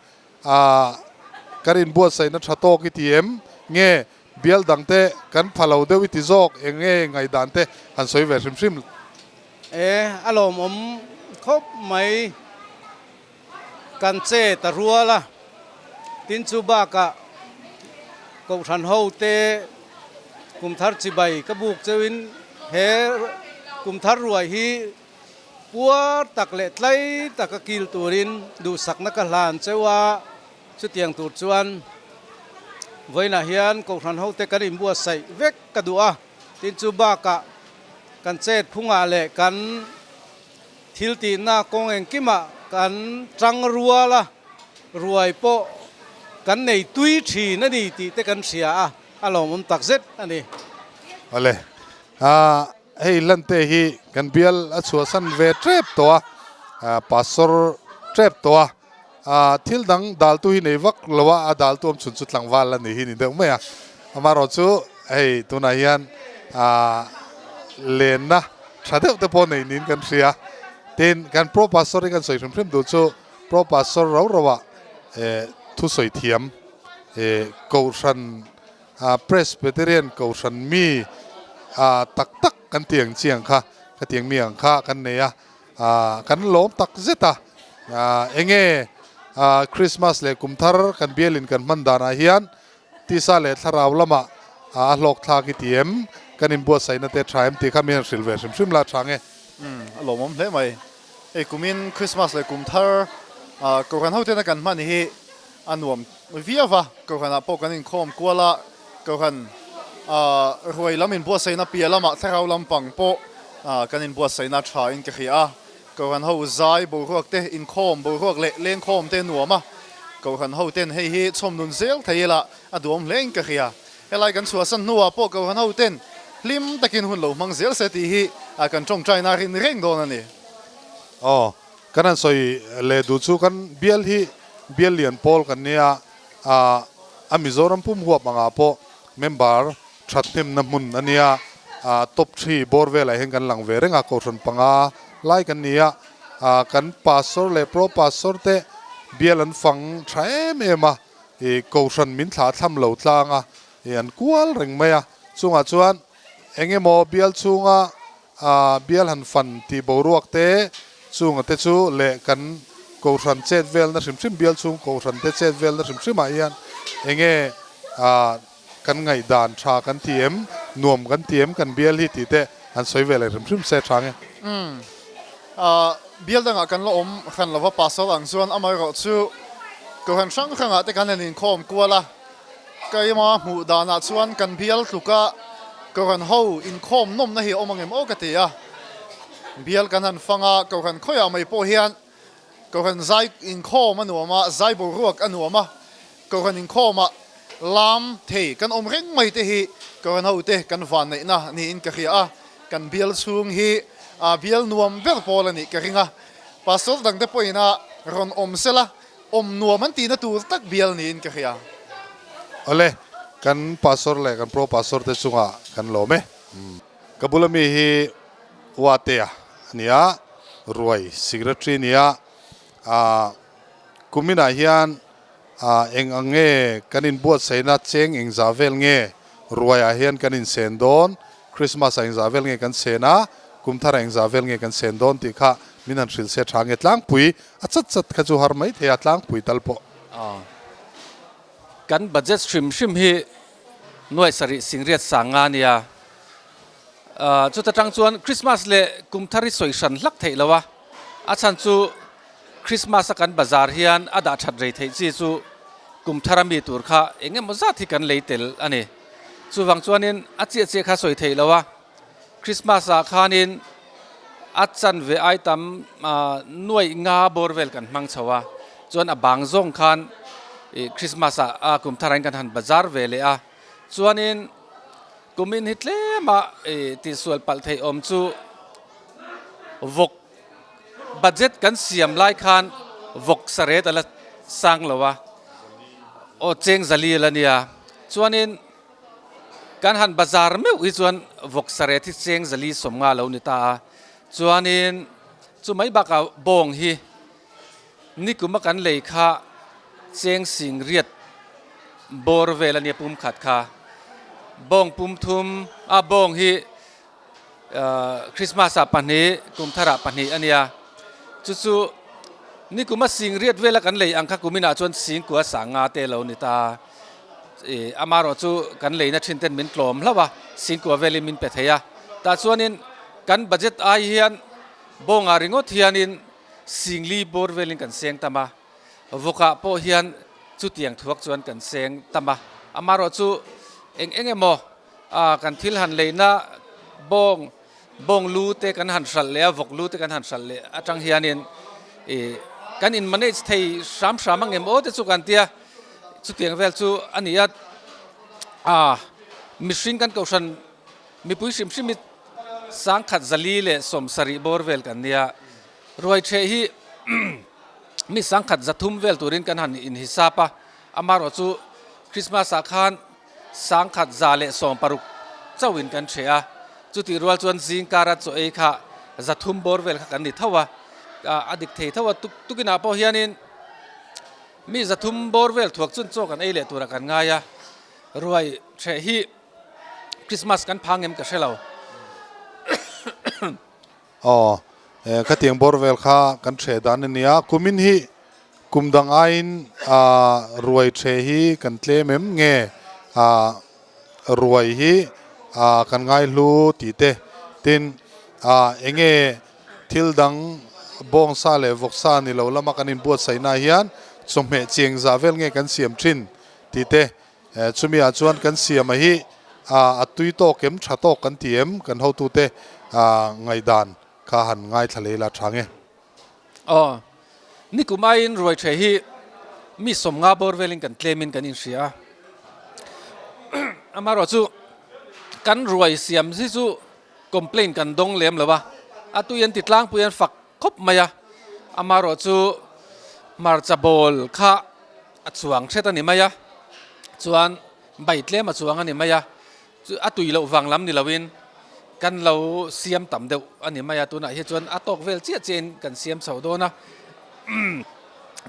kan inbuatsaihna tha tawk i ti em? Nge bial dang te kan pha lo deuh i ti zawk? Eng nge ngaihdan te han sawi ve hrim hrim? E, a lawmawm khawp mai. Kan che ta rual a, tin chu bakah Kohhran ho te kum thar chibai ka buk cheuhin he kum thar ruai hi puar tak leh tlai taka kil turin duhsakna ka hlan cheu a, chutiang tur chuan vawiinah hian Kohhran ho te kan inbuatsaih vek ka duh a, tin chu bakah kan chet phungah leh kan Thil tihna kawng engkimah kan tang rual a, ruai pawh kan nei tui thin a ni tih te kan hria a, a lawmawm tak zet a ni. Awle, hei Lante hi kan bial a chhuahsan ve tep tawh a, pastor tep tawh a, thil dang daltu hi nei vak lo a, a daltu awm chhun chu tlangval a ni hi ni deuh mai a, amaherawhchu hei tunah hian lenna tha deuh te pawh nei niin kan hria. Tin, kan Pro Pastor hi kan sawi hrim hrim duh chu Pro Pastor rau rauah thusawi thiam Kohhran Presbyterian Kohhran mi tak tak kan tih ang chi ang kha, khatiang mi ang kha kan nei a, kan lawm tak zet a. Enge Christmas leh kum thar kan bialin kan hman danah hian Tisa leh thlarau lamah a hlawk thlak i ti em? Kan inbuatsaihna te tha em tih kha mi han hrilh ve hrim hrim la tha nge? Umm, a lawmawm hle mai. Hei kumin Christmas leh kum thar Kohhran hotena kan hman hi a nuam viau va, Kohhranah pawh kan inkhawm kual a, Kohhran ruai lam inbuatsaihna piah lamah thlarau lampang pawh kan inbuatsaihna tha in ka hria a. Kohhran ho zai boruak te, inkhawm boruak leh lengkhawm te nuam a, Kohhran ho ten hei hi chhawm nun zel thei ila a duhawm hle in ka hria. Helai kan chhuahsan hnuah pawh Kohhran ho ten hlim takin hun lo hmang zel se tih hi kan tawngtaina rin reng dawn a ni. Aw, kan han sawi leh duh chu kan bial hi bial lian pawl kan nia, a Mizoram pum huap angah pawh member Thathnemna hmun a nia, top thi bawr velah hian kan lang ve reng a, Kohhran panga lai kan ni a, kan Pastor leh Pro Pastor te bial an fang tha em em a, Kohhran min thlah thlam lo tlang a, an kual reng mai a, chungah chuan eng emaw bial chhunga bial han fan tih boruak te chunga te chu leh kan Kohhran chet velna hrim hrim bial chhung Kohhran te chet velna hrim hrimah hian eng nge Kan ngaihdan tha kan ti em, nuam kan ti em, kan bial hi tih te han sawi ve leh hrim hrim se tha nge. Umm. Ahh bial dangah kan la awm hran lova pastor ang chuan amaherawh chu Kohhran hrang hrangah te kan han inkhawm kual a, keima hmuh danah chuan kan bial tluka Kohhran ho inkhawm nawmna hi a awm angem aw ka ti a. Bial kan han fang a, Kohhran khawiah mai pawh hian Kohhran zai inkhawm a nuam a, zai boruak a nuam a, Kohhran inkhawmah lam thei kan awm reng mai te hi Kohhran hote kan vanneihna niin ka hria a, kan bial chhung hi bial nuam ber pawl a nih ka ring a, Pastor dangte pawhin a rawn awm sela. Awm nuam an tihna tur tak bial niin ka hria. Awle, kan Pastor leh kan Pro Pastor te chungah kan lawm e. Ka bula mi hi Uatea a ni a, Ruai Secretary a ni a. Kuminah hian eng ang nge kan inbuatsaihna cheng engzah vel nge Ruaiah hian kan insen dawn, Christmas ah engzah vel nge kan sen a, kum thar ah engzah vel nge kan sen dawn tih kha min han hrilh se tha nge tlangpui a chat chat kha chu har mai thei a tlangpui tal pawh. Kan budget hrim hrim hi nuai sarih singriat sang nga nia. Chuta tang chuan Christmas leh kum thar hi sawi hran hlak theih lo a, a chhan chu Christmas a kan bazar hian a dah that rei theih chi chu kum thar a mi tur kha eng emaw zat hi kan lei tel a ni. Chuvang chuanin a chiah chiah kha sawi theih lo a, Christmas ah khanin a chanve ai tam nuaih nga bawr vel kan hmang chho a, chuan a bang zawng khan ih Christmas ah a kum thar ah hian kan han bazar ve leh a, chuanin kumin hi tlem a ih tihsual palh theih awm chu vawk budget kan siam lai khan vawk saret a la sang lo a, aw cheng zali a la nia, chuanin. Kan han bazar meuh hi chuan vawk saret hi cheng zali 50 lo ni ta a, chuanin chu mai bakah bawng hi nikuma kan lei kha cheng sing riat bawr vel a nia pum khat kha, bawng pum thum a bawng hi Christmas ah pahnih kum tharah pahnih a nia, chu chu nikuma sing riat vela kan lei ang kha kuminah chuan sing kua sang nga te lo ni ta. Ih amarawh chu kan leina thin ten min tlawm hlauh a, singkua velin min pe thei a. Tah chuanin kan budget ai hian bawngah ringawt hianin singli bawr velin kan seng tam a, vawkah pawh hian chutiang thuak chuan kan seng tam a. Amarawh chu eng eng emaw kan thil han leina bawng bawng lu te kan han hralh leh a, vawk lu te kan han hralh leh atang hianin ih kan in manage thei hram hram ang em aw te chu kan tia chutiang vel chu a ni a, ah mihring kan kohhran mipui hrim hrim hi sangkhat zali leh 70 bawr vel kan nia, ruai theh hi mi sangkhat zathum vel turin kan han inhisap a, amaherawh chu Christmas ah khan. 1160 chauhin kan hreh a, chutih rual chuan zingkara chaw ei kha 300 bawr vel kha kan ni tho a, a dik thei tho a, tuk tukinah pawh hianin mi 300 bawr vel thuak chuan chaw kan ei leh turah kan ngai a, ruai hreh hi Christmas kan phang em ka hre lo. Aw, khatiang bawr vel kha kan hreh dan a nia. Kumin hi kum dang aiin ruai hreh hi kan tlem em nge ruai hi kan ngai hlu tih te. Tin, eng nge thil dang bawngsa leh vawksa ni lo lama kan inbuatsaihna hian chawhmeh chiang zah vel nge kan siam thin tih te. Chumi ah chuan kan siama hi a tui tawk em, tha tawk kan ti em, kan hotute ngaihdan kha han ngaithla leh ila tha nge. Aw, nikum aiin ruai the hi mi 50 bawr velin kan tlemin kan inhria a. Amaherawh chu kan ruai siam hi chu complaint kan dawng lem lo a, a tui an ti tlangpui an fak khawp mai a, amaherawh chu hmarcha bawl kha a chuang hret a ni mai a, chuan bai tlem a chuang a ni mai a, chu a tui loh vang lam ni loin kan lo siam tam deuh a ni mai a, tunah hi chuan a tawk vel chiah chiahin kan siam chho dawn a,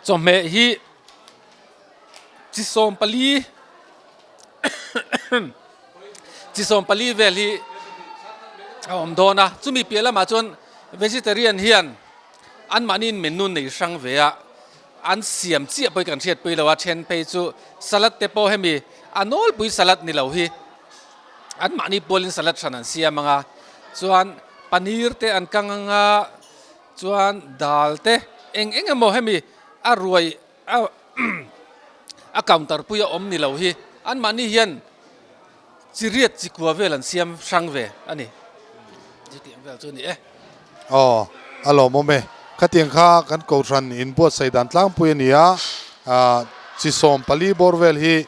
chawhmeh hi chi 14 chi 14 vel hi a awm dawn a, chumi piah lamah chuan vegetarian hian anmahniin menu nei hrang ve a. An siam chiah pawh hi kan hriatpui lo a, then phei chu salad te pawh hemi a nawlpui salad ni lo hi an mahni pualin salad hran an siam ang a, chuan paneer te an kang ang a, chuan dal te eng eng emaw hemi a ruai a a counter pui a awm ni lo hi an mahni hian Chi riat chi kua vel an siam hrang ve a ni. Chutiang vel chu a ni e. Aw, a lawmawm e. Khatiang kha kan Kohhran inbuatsaih dan tlangpui a ni a, chi 14 bawr vel hi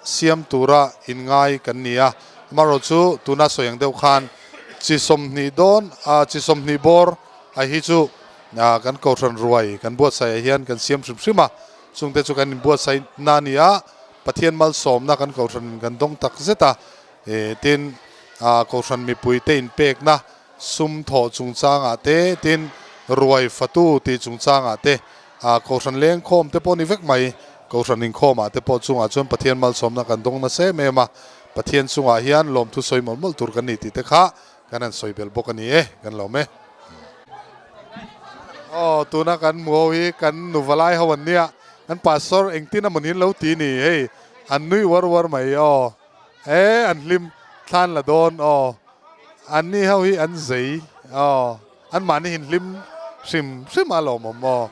siam tura inngai kan ni a. Amaherawh chu tuna sawi ang deuh khan chi 20 dawn, chi 20 bawr a hi chu. Kan kohhran ruai kan buatsaih ah hian kan siam hrim hrim a, chungte chu kan inbuatsaih na a ni a, Pathian malsawmna kan kohhran in kan dawng tak zet a, tin kohhran mipui te inpekna sum thawh chungchangah te, tin ruai fatu tih chungchangah te, kohhran lengkhawm te pawh ni vek mai, kohhran inkhawmah te pawh chungah chuan Pathian malsawmna kan dawng nasa em em a, Pathian chungah hian lawmthu sawi mawlh mawlh tur kan ni tih te kha Kan han sawi belh bawk a ni e, kan lawm e. Aw, tuna kan hmu ho hi kan nuvalai ho an nia, an pastor engtin a mawni an lo ti ni, hei an nui uar uar mai aw, e an hlim thlan la dawn aw, an ni ho hi an zei aw, an mahni hin hlim hrim hrim a lawmawm aw.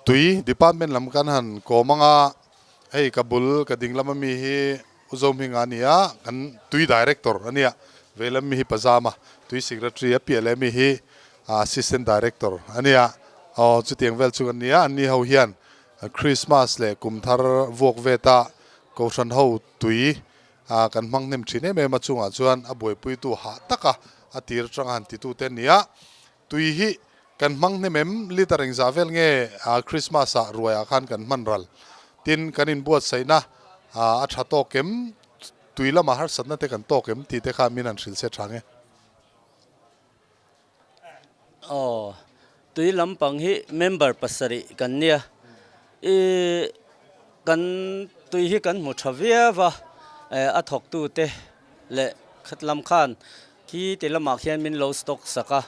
Tui department lam kan han kawm ang a, hei ka bul ka ding lama mi hi U Zohminga a ni a, kan tui director a nia, vei lam mi hi Pazama tui secretary a piah leh mi hi assistant director a nia, aw chutiang vel chu kan ni a, anni ho hian Christmas leh kum thar vuak veta Kohhran ho tui A kan hmang hnem thin em em a chungah chuan a buaipuitu hah taka a tir atanga han titute an ni a. Tui hi kan hmang hnem em liter engzah vel nge Christmas ah ruaiah khan kan hman ral. Tin kan inbuatsaihna a tha tawk em, tui lamah harsatna te kan tawk em tih te kha min han hrilh se tha nge. Aw, tui lampang hi member pasarih kan nia. I kan tui hi kan hmu tha viau a, a thawktute leh khat lam khan khi ti lamah khian min lo stock sak a,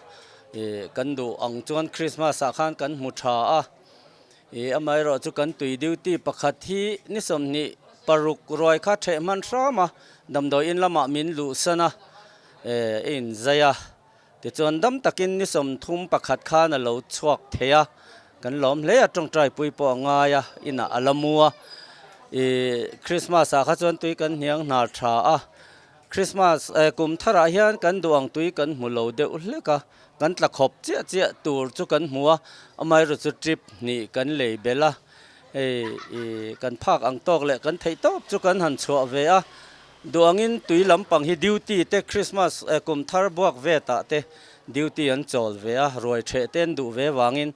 i kan duh ang chuan Christmas ah khan kan hmu tha a. I amaherawh chu kan tui duty pakhat hi ni 26 ruai kha theh hman hram a, damdawiin lamah min luhsan a. I inzai a, tichuan dam takin ni 31 khan a lo chhuak thei a, kan lawm hle a, tawngtai pui pawh a ngai a, inah a la mu a, i Christmas ah kha chuan tui kan hniang hnar tha a, Christmas kum tharah hian kan duh ang tui kan hmu lo deuh hlek a, kan tla khawp chiah chiah tur chu kan hmu a, amaherawhchu chu trip hnih kan lei belh a, hei i kan phak ang tawk leh kan theih tawp chu kan han chhuah ve a. Duangin tui lampang hi duty te Christmas kum thar buak vetah te duty an chawl ve a, ruai theh te an duh ve vangin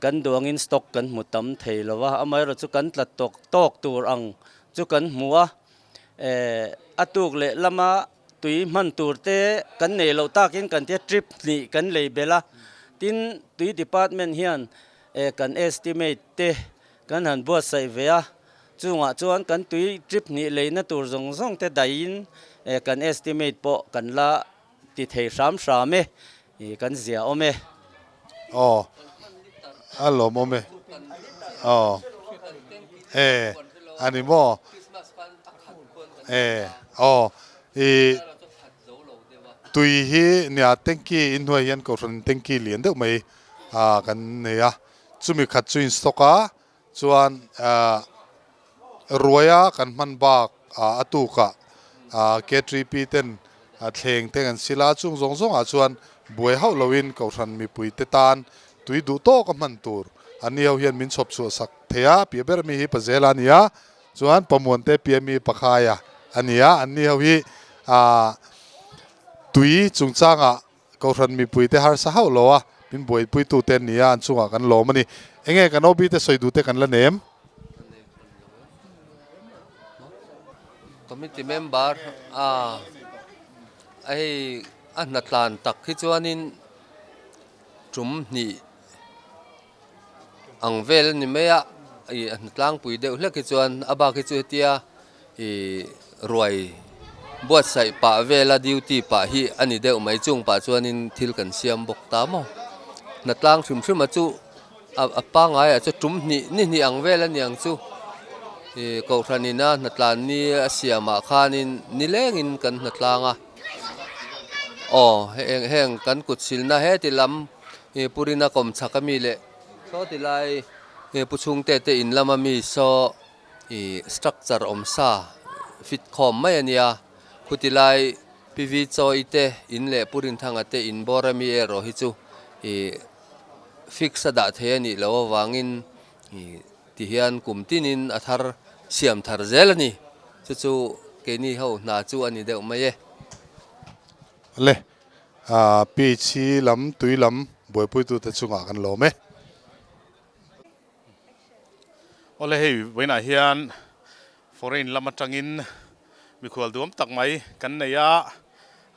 kan duangin stock kan hmu tam thei lo a, amaherawh chu kan tla tawk tawk tur ang chu kan hmu a, a tuk leh lama tui hman tur te kan nei loh takin kan tia trip hnih kan lei belh a, tin tui department hian kan estimate te kan han buatsaih ve a. Chungah chuan kan tui trip hnih leina tur zawng zawng te daihin kan estimate pawh kan la ti thei hram hram e, kan zia awm e. Aw, a lawmawm e. Aw, e, a ni maw? E, aw, i tui hi nia tanky inhnuai hian kohhran tanky lian deuh mai kan nei a, chumi khat chu in stock a, Chuan ruaia kan hman bak a tukah KTP ten thleng te kan sil a, chung zawng zawngah chuan buai hauh loin Kohhran mipui te tan tui duh tawk a hman tur an ni ho hian min chhawp chhuah sak thei a, piah ber mi hi Pazela a ni a, chuan Pamuante piah mi Pakhaia a ni a, an ni ho hi tui chungchangah Kohhran mipuite harsa hauh lo a, min buaipuitute an ni a, an chungah kan lawm a ni. Enge kan OB te sawi duhte kan la nem? Committee member a hei a hnatlan tak hi chuanin tum hnih ang vel a ni mai a, ih a hnatlangpui deuh hlek hi chuan a bak hi chu hetia ih ruai buatsaih pah vela duty pah hi a ni deuh mai chung pah chuanin thil kan siam bawk ta maw hnatlang hrim hrim a chu a pangai ah chu tum hnih ni hnih ang vel a ni ang chu. Ih Kohhran ina hnatlan ni a siamah khanin nilengin kan hnatlang a. Aw heng heng kan kut silna heti lam ih Purina kawmchhak ami leh saw ti lai ih Pu Chhungte te in lama mi saw ih structure awm sa fit khawm mai a nia. Khuti lai PV Chawi te in leh Pu Rinthanga te in bawr ami erawh hi chu ih fix a dah thei a nih loh avangin ih ti hian kum tinin a thar siam thar zel a ni. Chu chu keini ho hna chu a ni deuh mai e. Le, PHC lam tui lam buaipuitute chungah kan lawm e. Awle hei vawiinah hian foreign lam atangin mikhual duam tak mai kan nei a,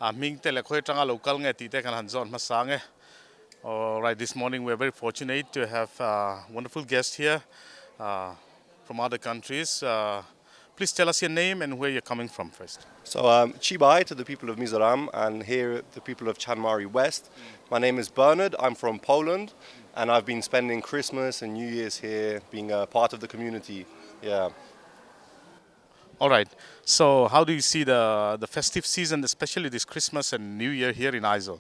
a hming te leh khawi atanga lo kal nge tih te kan han zawn hmasa ang e. Alright, this morning we are very fortunate to have a wonderful guest here from other countries. Please tell us your name and where you're coming from first. So um, Chibai to the people of Mizoram and here the people of Chanmari West. My name is Bernard, I'm from Poland and I've been spending Christmas and New Year's here being a part of the community. Yeah. All right. So how do you see the, the festive season, especially this Christmas and New Year here in Aizawl?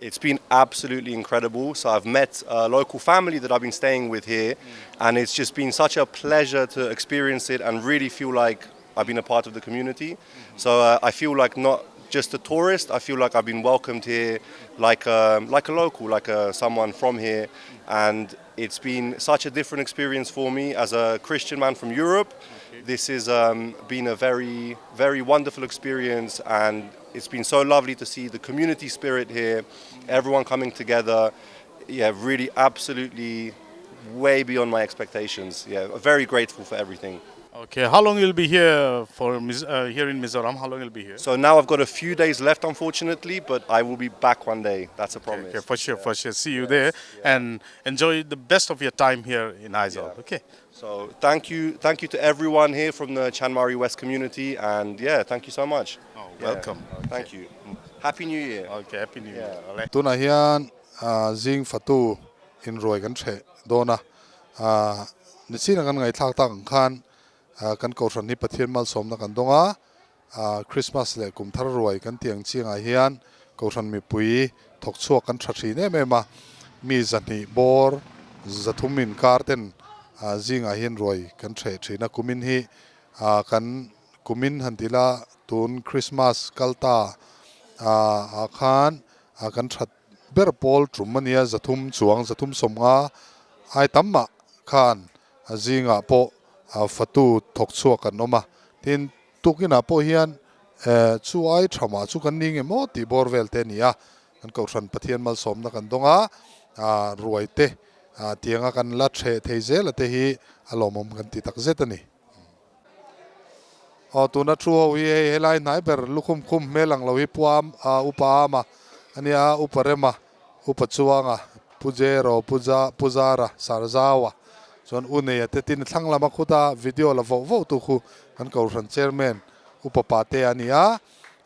It's been absolutely incredible. So I've met a local family that I've been staying with here, and it's just been such a pleasure to experience it and really feel like I've been a part of the community. So uh, I feel like not just a tourist. I feel like I've been welcomed here like a, um, like a local, like a, someone from here. And it's been such a different experience for me as a Christian man from Europe. This has um, been a very, very wonderful experience and it's been so lovely to see the community spirit here, everyone coming together. Yeah, really absolutely way beyond my expectations. Yeah, very grateful for everything. Okay, how long you'll be here for uh, here in Mizoram? How long you'll be here? So now I've got a few days left, unfortunately, but I will be back one day. That's a promise. Okay, okay for sure, yeah. for sure. See you yes, there yeah. and enjoy the best of your time here in Aizawl. Yeah. Okay. So thank you, thank you to everyone here from the Chanmari West community, and yeah, thank you so much. Oh, welcome. Yeah. Thank you. Happy New Year. Okay, Happy New Year. Yeah. Tunah hian zing fatu inruai kan hreh dawn a, nichina kan ngaihthlak tak ang khan kan kohhran hi Pathian malsawmna kan dawng a, Christmas leh kum thar ruai kan tih ang chiangah hian kohhran mipui thawk chhuak kan tha thin em em a, mi 200 bawr 300 inkar ten zingah hian ruai kan hreh thin a, kumin hi kan kumin han ti la tun Christmas kal ta ah khan kan that ber pawl tum a nia 300 chuang 350 ai tam mah khan zingah pawh fatu thawk chhuak an awm a, tin tukinah pawh hian chu ai tha mah chu kan ni nge maw tih bawr vel te a ni a, kan kohhran Pathian malsawmna kan dawng a, ruai te tianga kan la theh thei zel a te hi a lawmawm kan ti tak zet a ni. Aw tuna thu ho hi hei helai hnai ber lukhum khum hmel ang lo hi Pu Am ah Upa Ama a nia Upa Rema Upa Chuanga Pu Jero Pu Ja Pu Zara Sarzaua chuan U Neia te tin thlang lama khuta video la voh voh tu khu kan Kohhran Chairman Upa Patea a ni a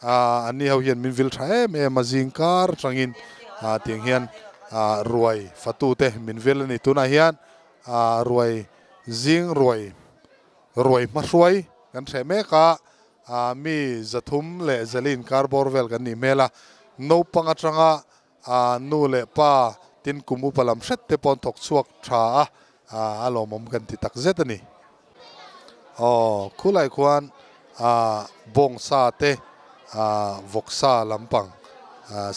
ah anni ho hian min vil tha em em a zing kar atangin ah tiang hian ah ruai fatu te min vil a ni tunah hian ah ruai zing ruai Ruai hmahruai kan hreh mek a, mi 300 leh 400 inkar bawr vel kan nih hmel a, naupang atanga nu leh pa tin kum upa lam hret te pawh an thawk chhuak tha a, a lawmawm kan ti tak zet a ni. Aw, khulai khuan bawngsa te, vawksa lampang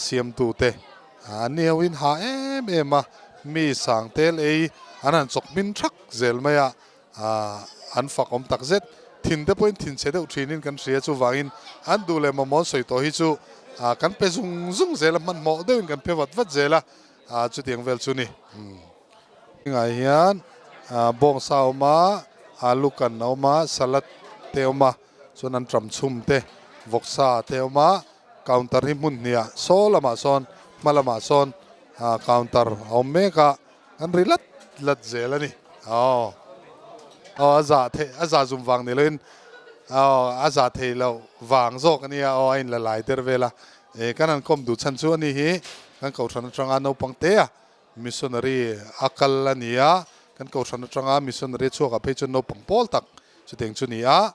siamtu te an ni ho in ha em em a, mi sang tel ei an han chawk hmin thak zel mai a, Ahh an fak awm tak zet. Thin te pawhin thin chhe deuh thinin kan hria chuvangin an duh leh mamawh an sawi tawh hi chu ah kan pe zung zung zel a, hmanhmawh deuhin kan pe vat vat zel a, ah chutiang vel chu ni. Hengah hian ah bawngsa a awm a, alu kan a awm a, salad te a awm a, chuan an ṭam chhum te, vawksa te a awm a, counter hi hmun hniah saw lamah sawn hma lamah sawn ah counter a awm mek a. An ri lat lat zel a ni. Aw. Aw a zah theih a zah zum vang ni loin aw a zah thei loh vang zawk a nia aw a inla lai der vel a. E kan han kawm duh chhan chu a ni hi kan kohhran atanga naupang te a missionary a kal a ni a, kan kohhran atanga missionary chhuakah phei chuan naupang pawl tak. Chutiang chu ni a,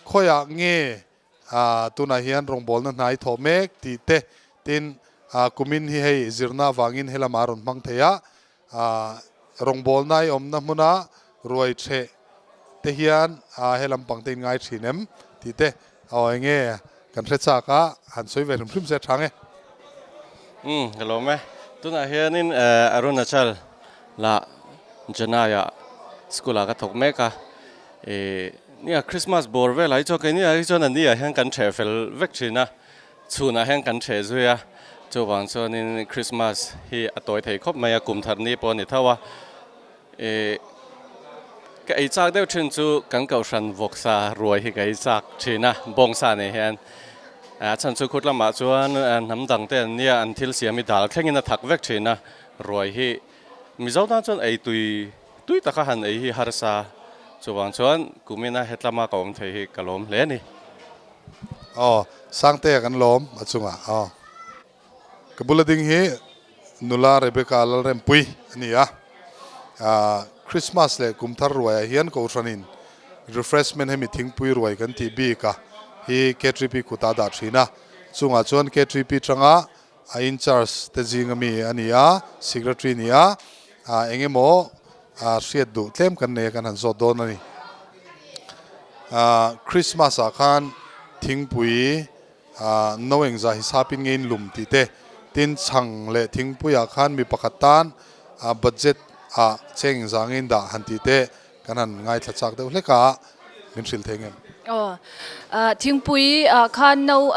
khawiah nge tunah hian rawngbawlna hnai thawh mek tih te, tin kumin hi hei zirna avangin helamah a rawn hmang thei a, rawngbawlna i awmna hmuna ruai ṭheh te hian helam pang te in ngai ṭhin em tih te aw enge kan hre chak a, han sawi ve hrim hrim se a ṭha nge. Umm ka lawm e. Tunah hianin Arunachal lah Janai-ah school-ah ka thawk mek a. Ih nia Christmas bawr velah hi chuan keini ah hi chuan a ni ah hian kan ṭheh fel vek ṭhin a, chhunah hian kan ṭheh zui a, chuvang chuanin Christmas hi a tawi thei khawp mai a, kum thar ni pawh a ni tho a. Ih ka ei chak deuh ṭhin chu kan kohhran vawksa ruai hi ka ei chak ṭhin a, bawngsa nei hian a chhan chu khut lamah chuan hnam dang te an nia an thil siam hi dal thlengin a thak vek ṭhin a, ruai hi Mizo tan chuan ei tui tui taka han ei hi harsa, chuvang chuan kumina hetlama ka awm thei hi ka lawm hle a ni. Aw, Sangtea kan lawm a chungah aw. Ka bula ding hi nula Rebecca Lalrempui a ni a, Christmas leh kum thar ruaiah hian Kohhranin refreshment hemi thingpui ruai kan tih bik a hi KTP kutah a dah thin a, chungah chuan KTP tanga A in charge te zing ami a ni a, secretary ni a, eng emaw hriat duh tlem kan nei a kan han zawt dawn a ni. Christmas ah khan thingpui no engzah hisapin nge in lum tih te, tin chhang leh thingpui ah khan mi pakhat tan budget ah cheng engzah nge in dah han tih te Kan han ngaithla chak deuh hlek a, min hrilh thei ngem? Aw, thingpui ah khan no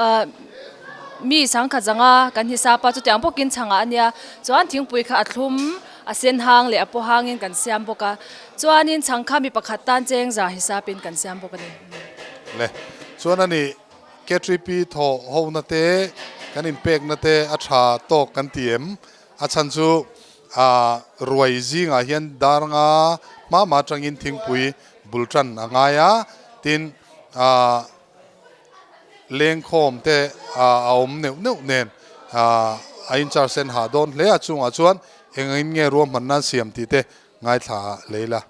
mi sangkhat zanga kan hisap a, chutiang bawkin chhangah a nia. Chuan thingpui kha a thlum, a sen hang leh a paw hangin kan siam bawk a. Chuanin chhang kha mi pakhat tan cheng za hisapin kan siam bawk a ni. Le, chuan a nih KTP thawh hona te, kan inpekna te a tha tawk kan ti em? A chhan chu A ruai zingah hian dar nga hma hma atangin thingpui bul tan a ngai a, tin ah lengkhawm te a awm neuh neuh nen ah a in charge sen hah dawn hle a, chungah chuan engangin nge ruahman nan siam tih te ngaithla lei la.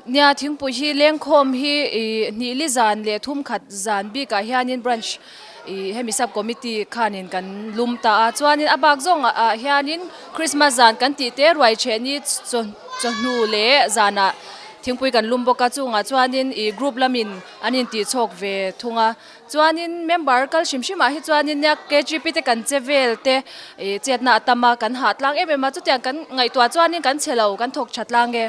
Nia thingpui hi lengkhawm hi ih hnihli zan leh thum khat zan bikah hianin branch ih hemi sub committee khanin kan lum ta a chuanin a bak zawng ah hianin Christmas zan kan tih te ruai theh ni chaw chawhnu leh zanah thingpui kan lum bawk a chungah chuanin ih group lamin an intih chhawk ve thung a. Chuanin member kal hrim hrimah hi chuanin nia KGP te kan che vel te ih chetna a tam a, kan hah tlang em em a, chutiang kan ngaihtuah chuanin kan chhe lo, kan thawk tha tlang e.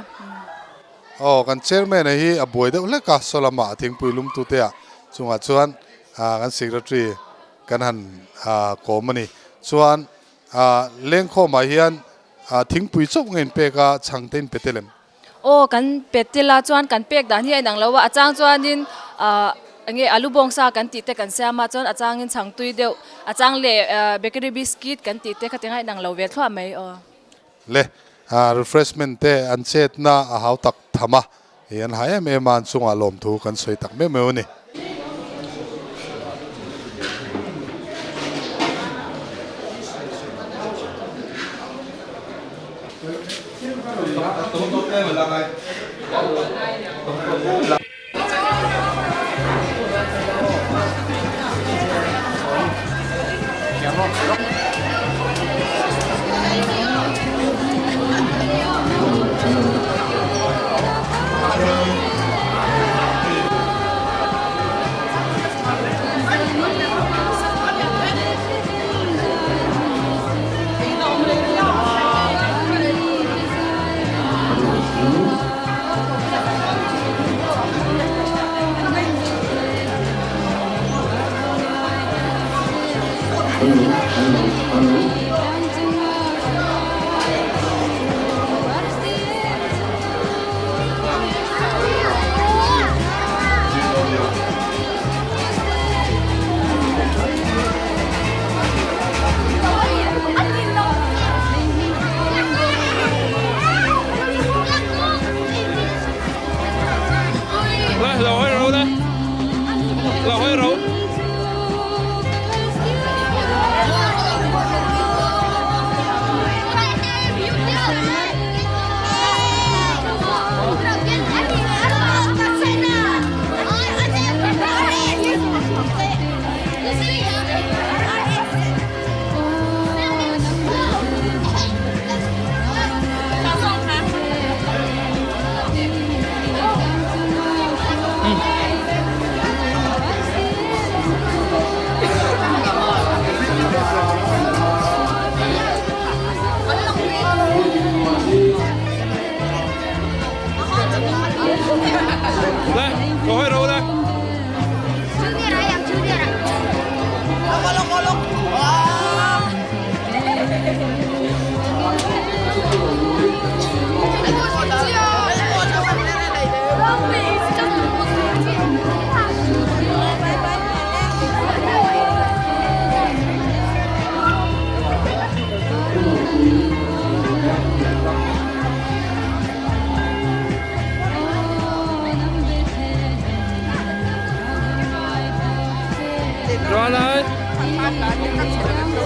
Aw, kan chairman a hi a buai deuh hlek a, saw lamah thingpui lumtute ah chungah chuan kan secretary kan han kawm a ni. Chuan lengkhawmah hian thingpui chauh nge in pek a, chhang te in pe tel em? Aw kan pe tel a chuan kan pek dan hi a inang lo a, a chang chuanin ah enge alu bawngsa kan tih te kan siam a chuan a changin chhang tui deuh a chang leh bakery biscuit kan tih te khatiang a inang lo ve thluah mai aw. Le refreshment te an chetna a hau tak tham a, hei an ha em em a an chungah lawmthu kan sawi tak meuh meuh a ni.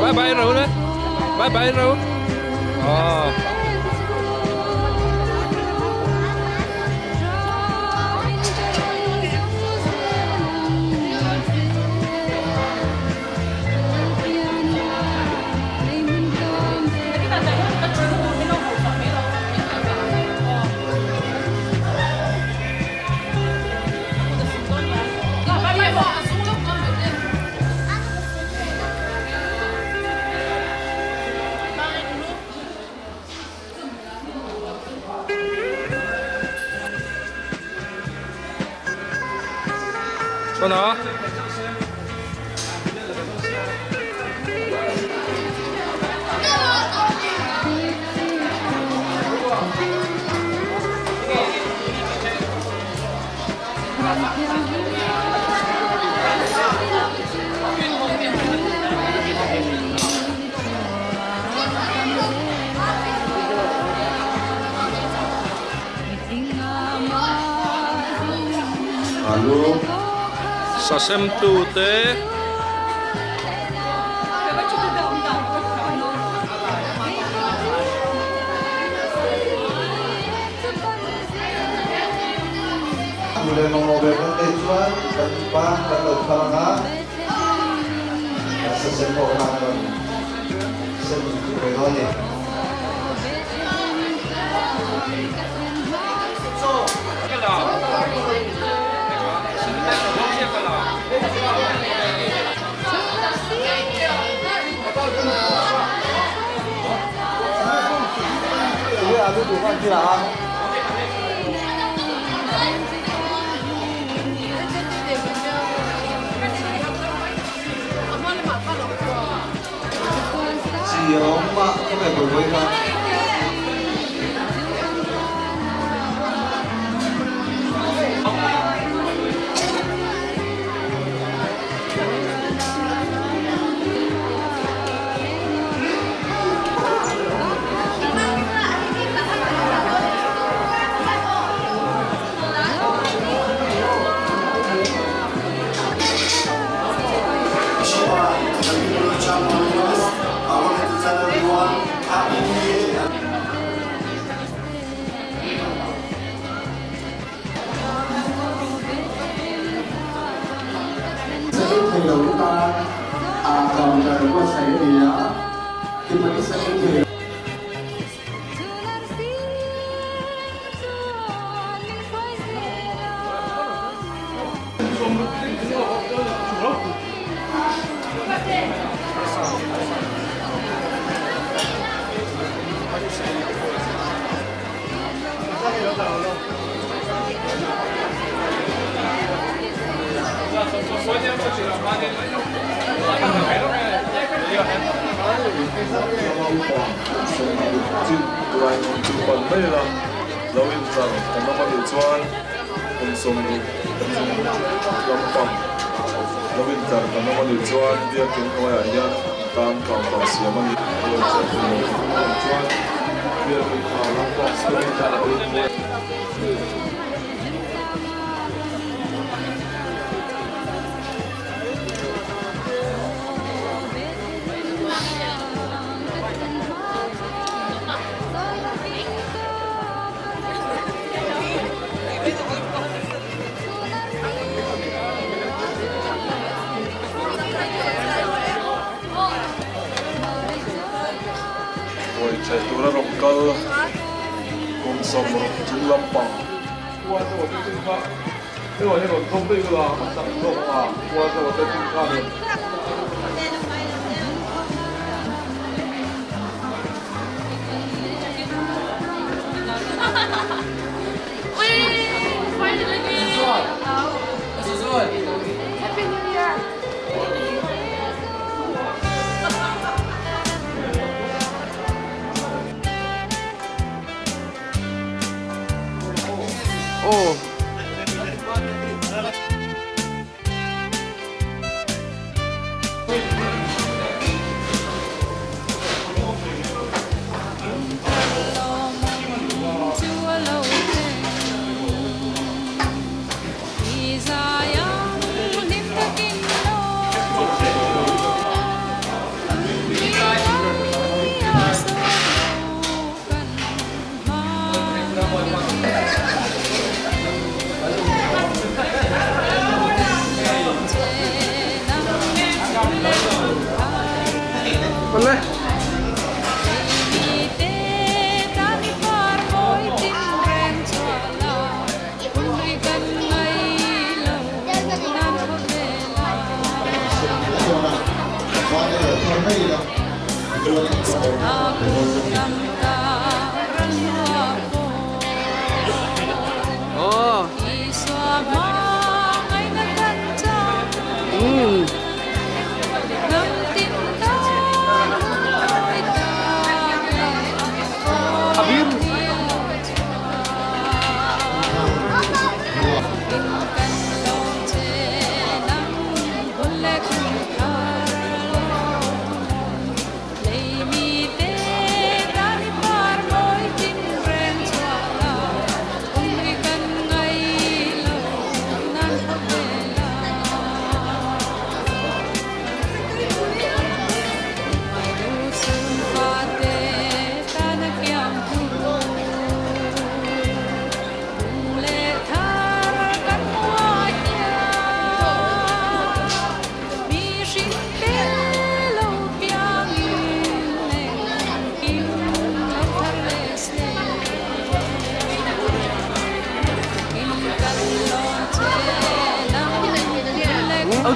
Bye bye ro le. Bye bye ro. Oh. Chona. Alu sasem tu te. Mule mamawh ve kan neih chuan kan ban kan lo phar ang a, sasem pawh khan rawn sem ve dawn a ni. Aw.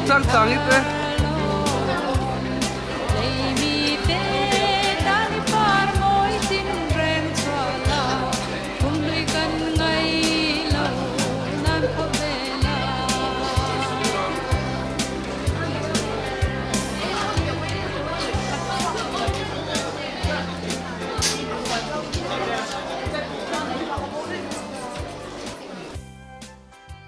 Chang chang it e.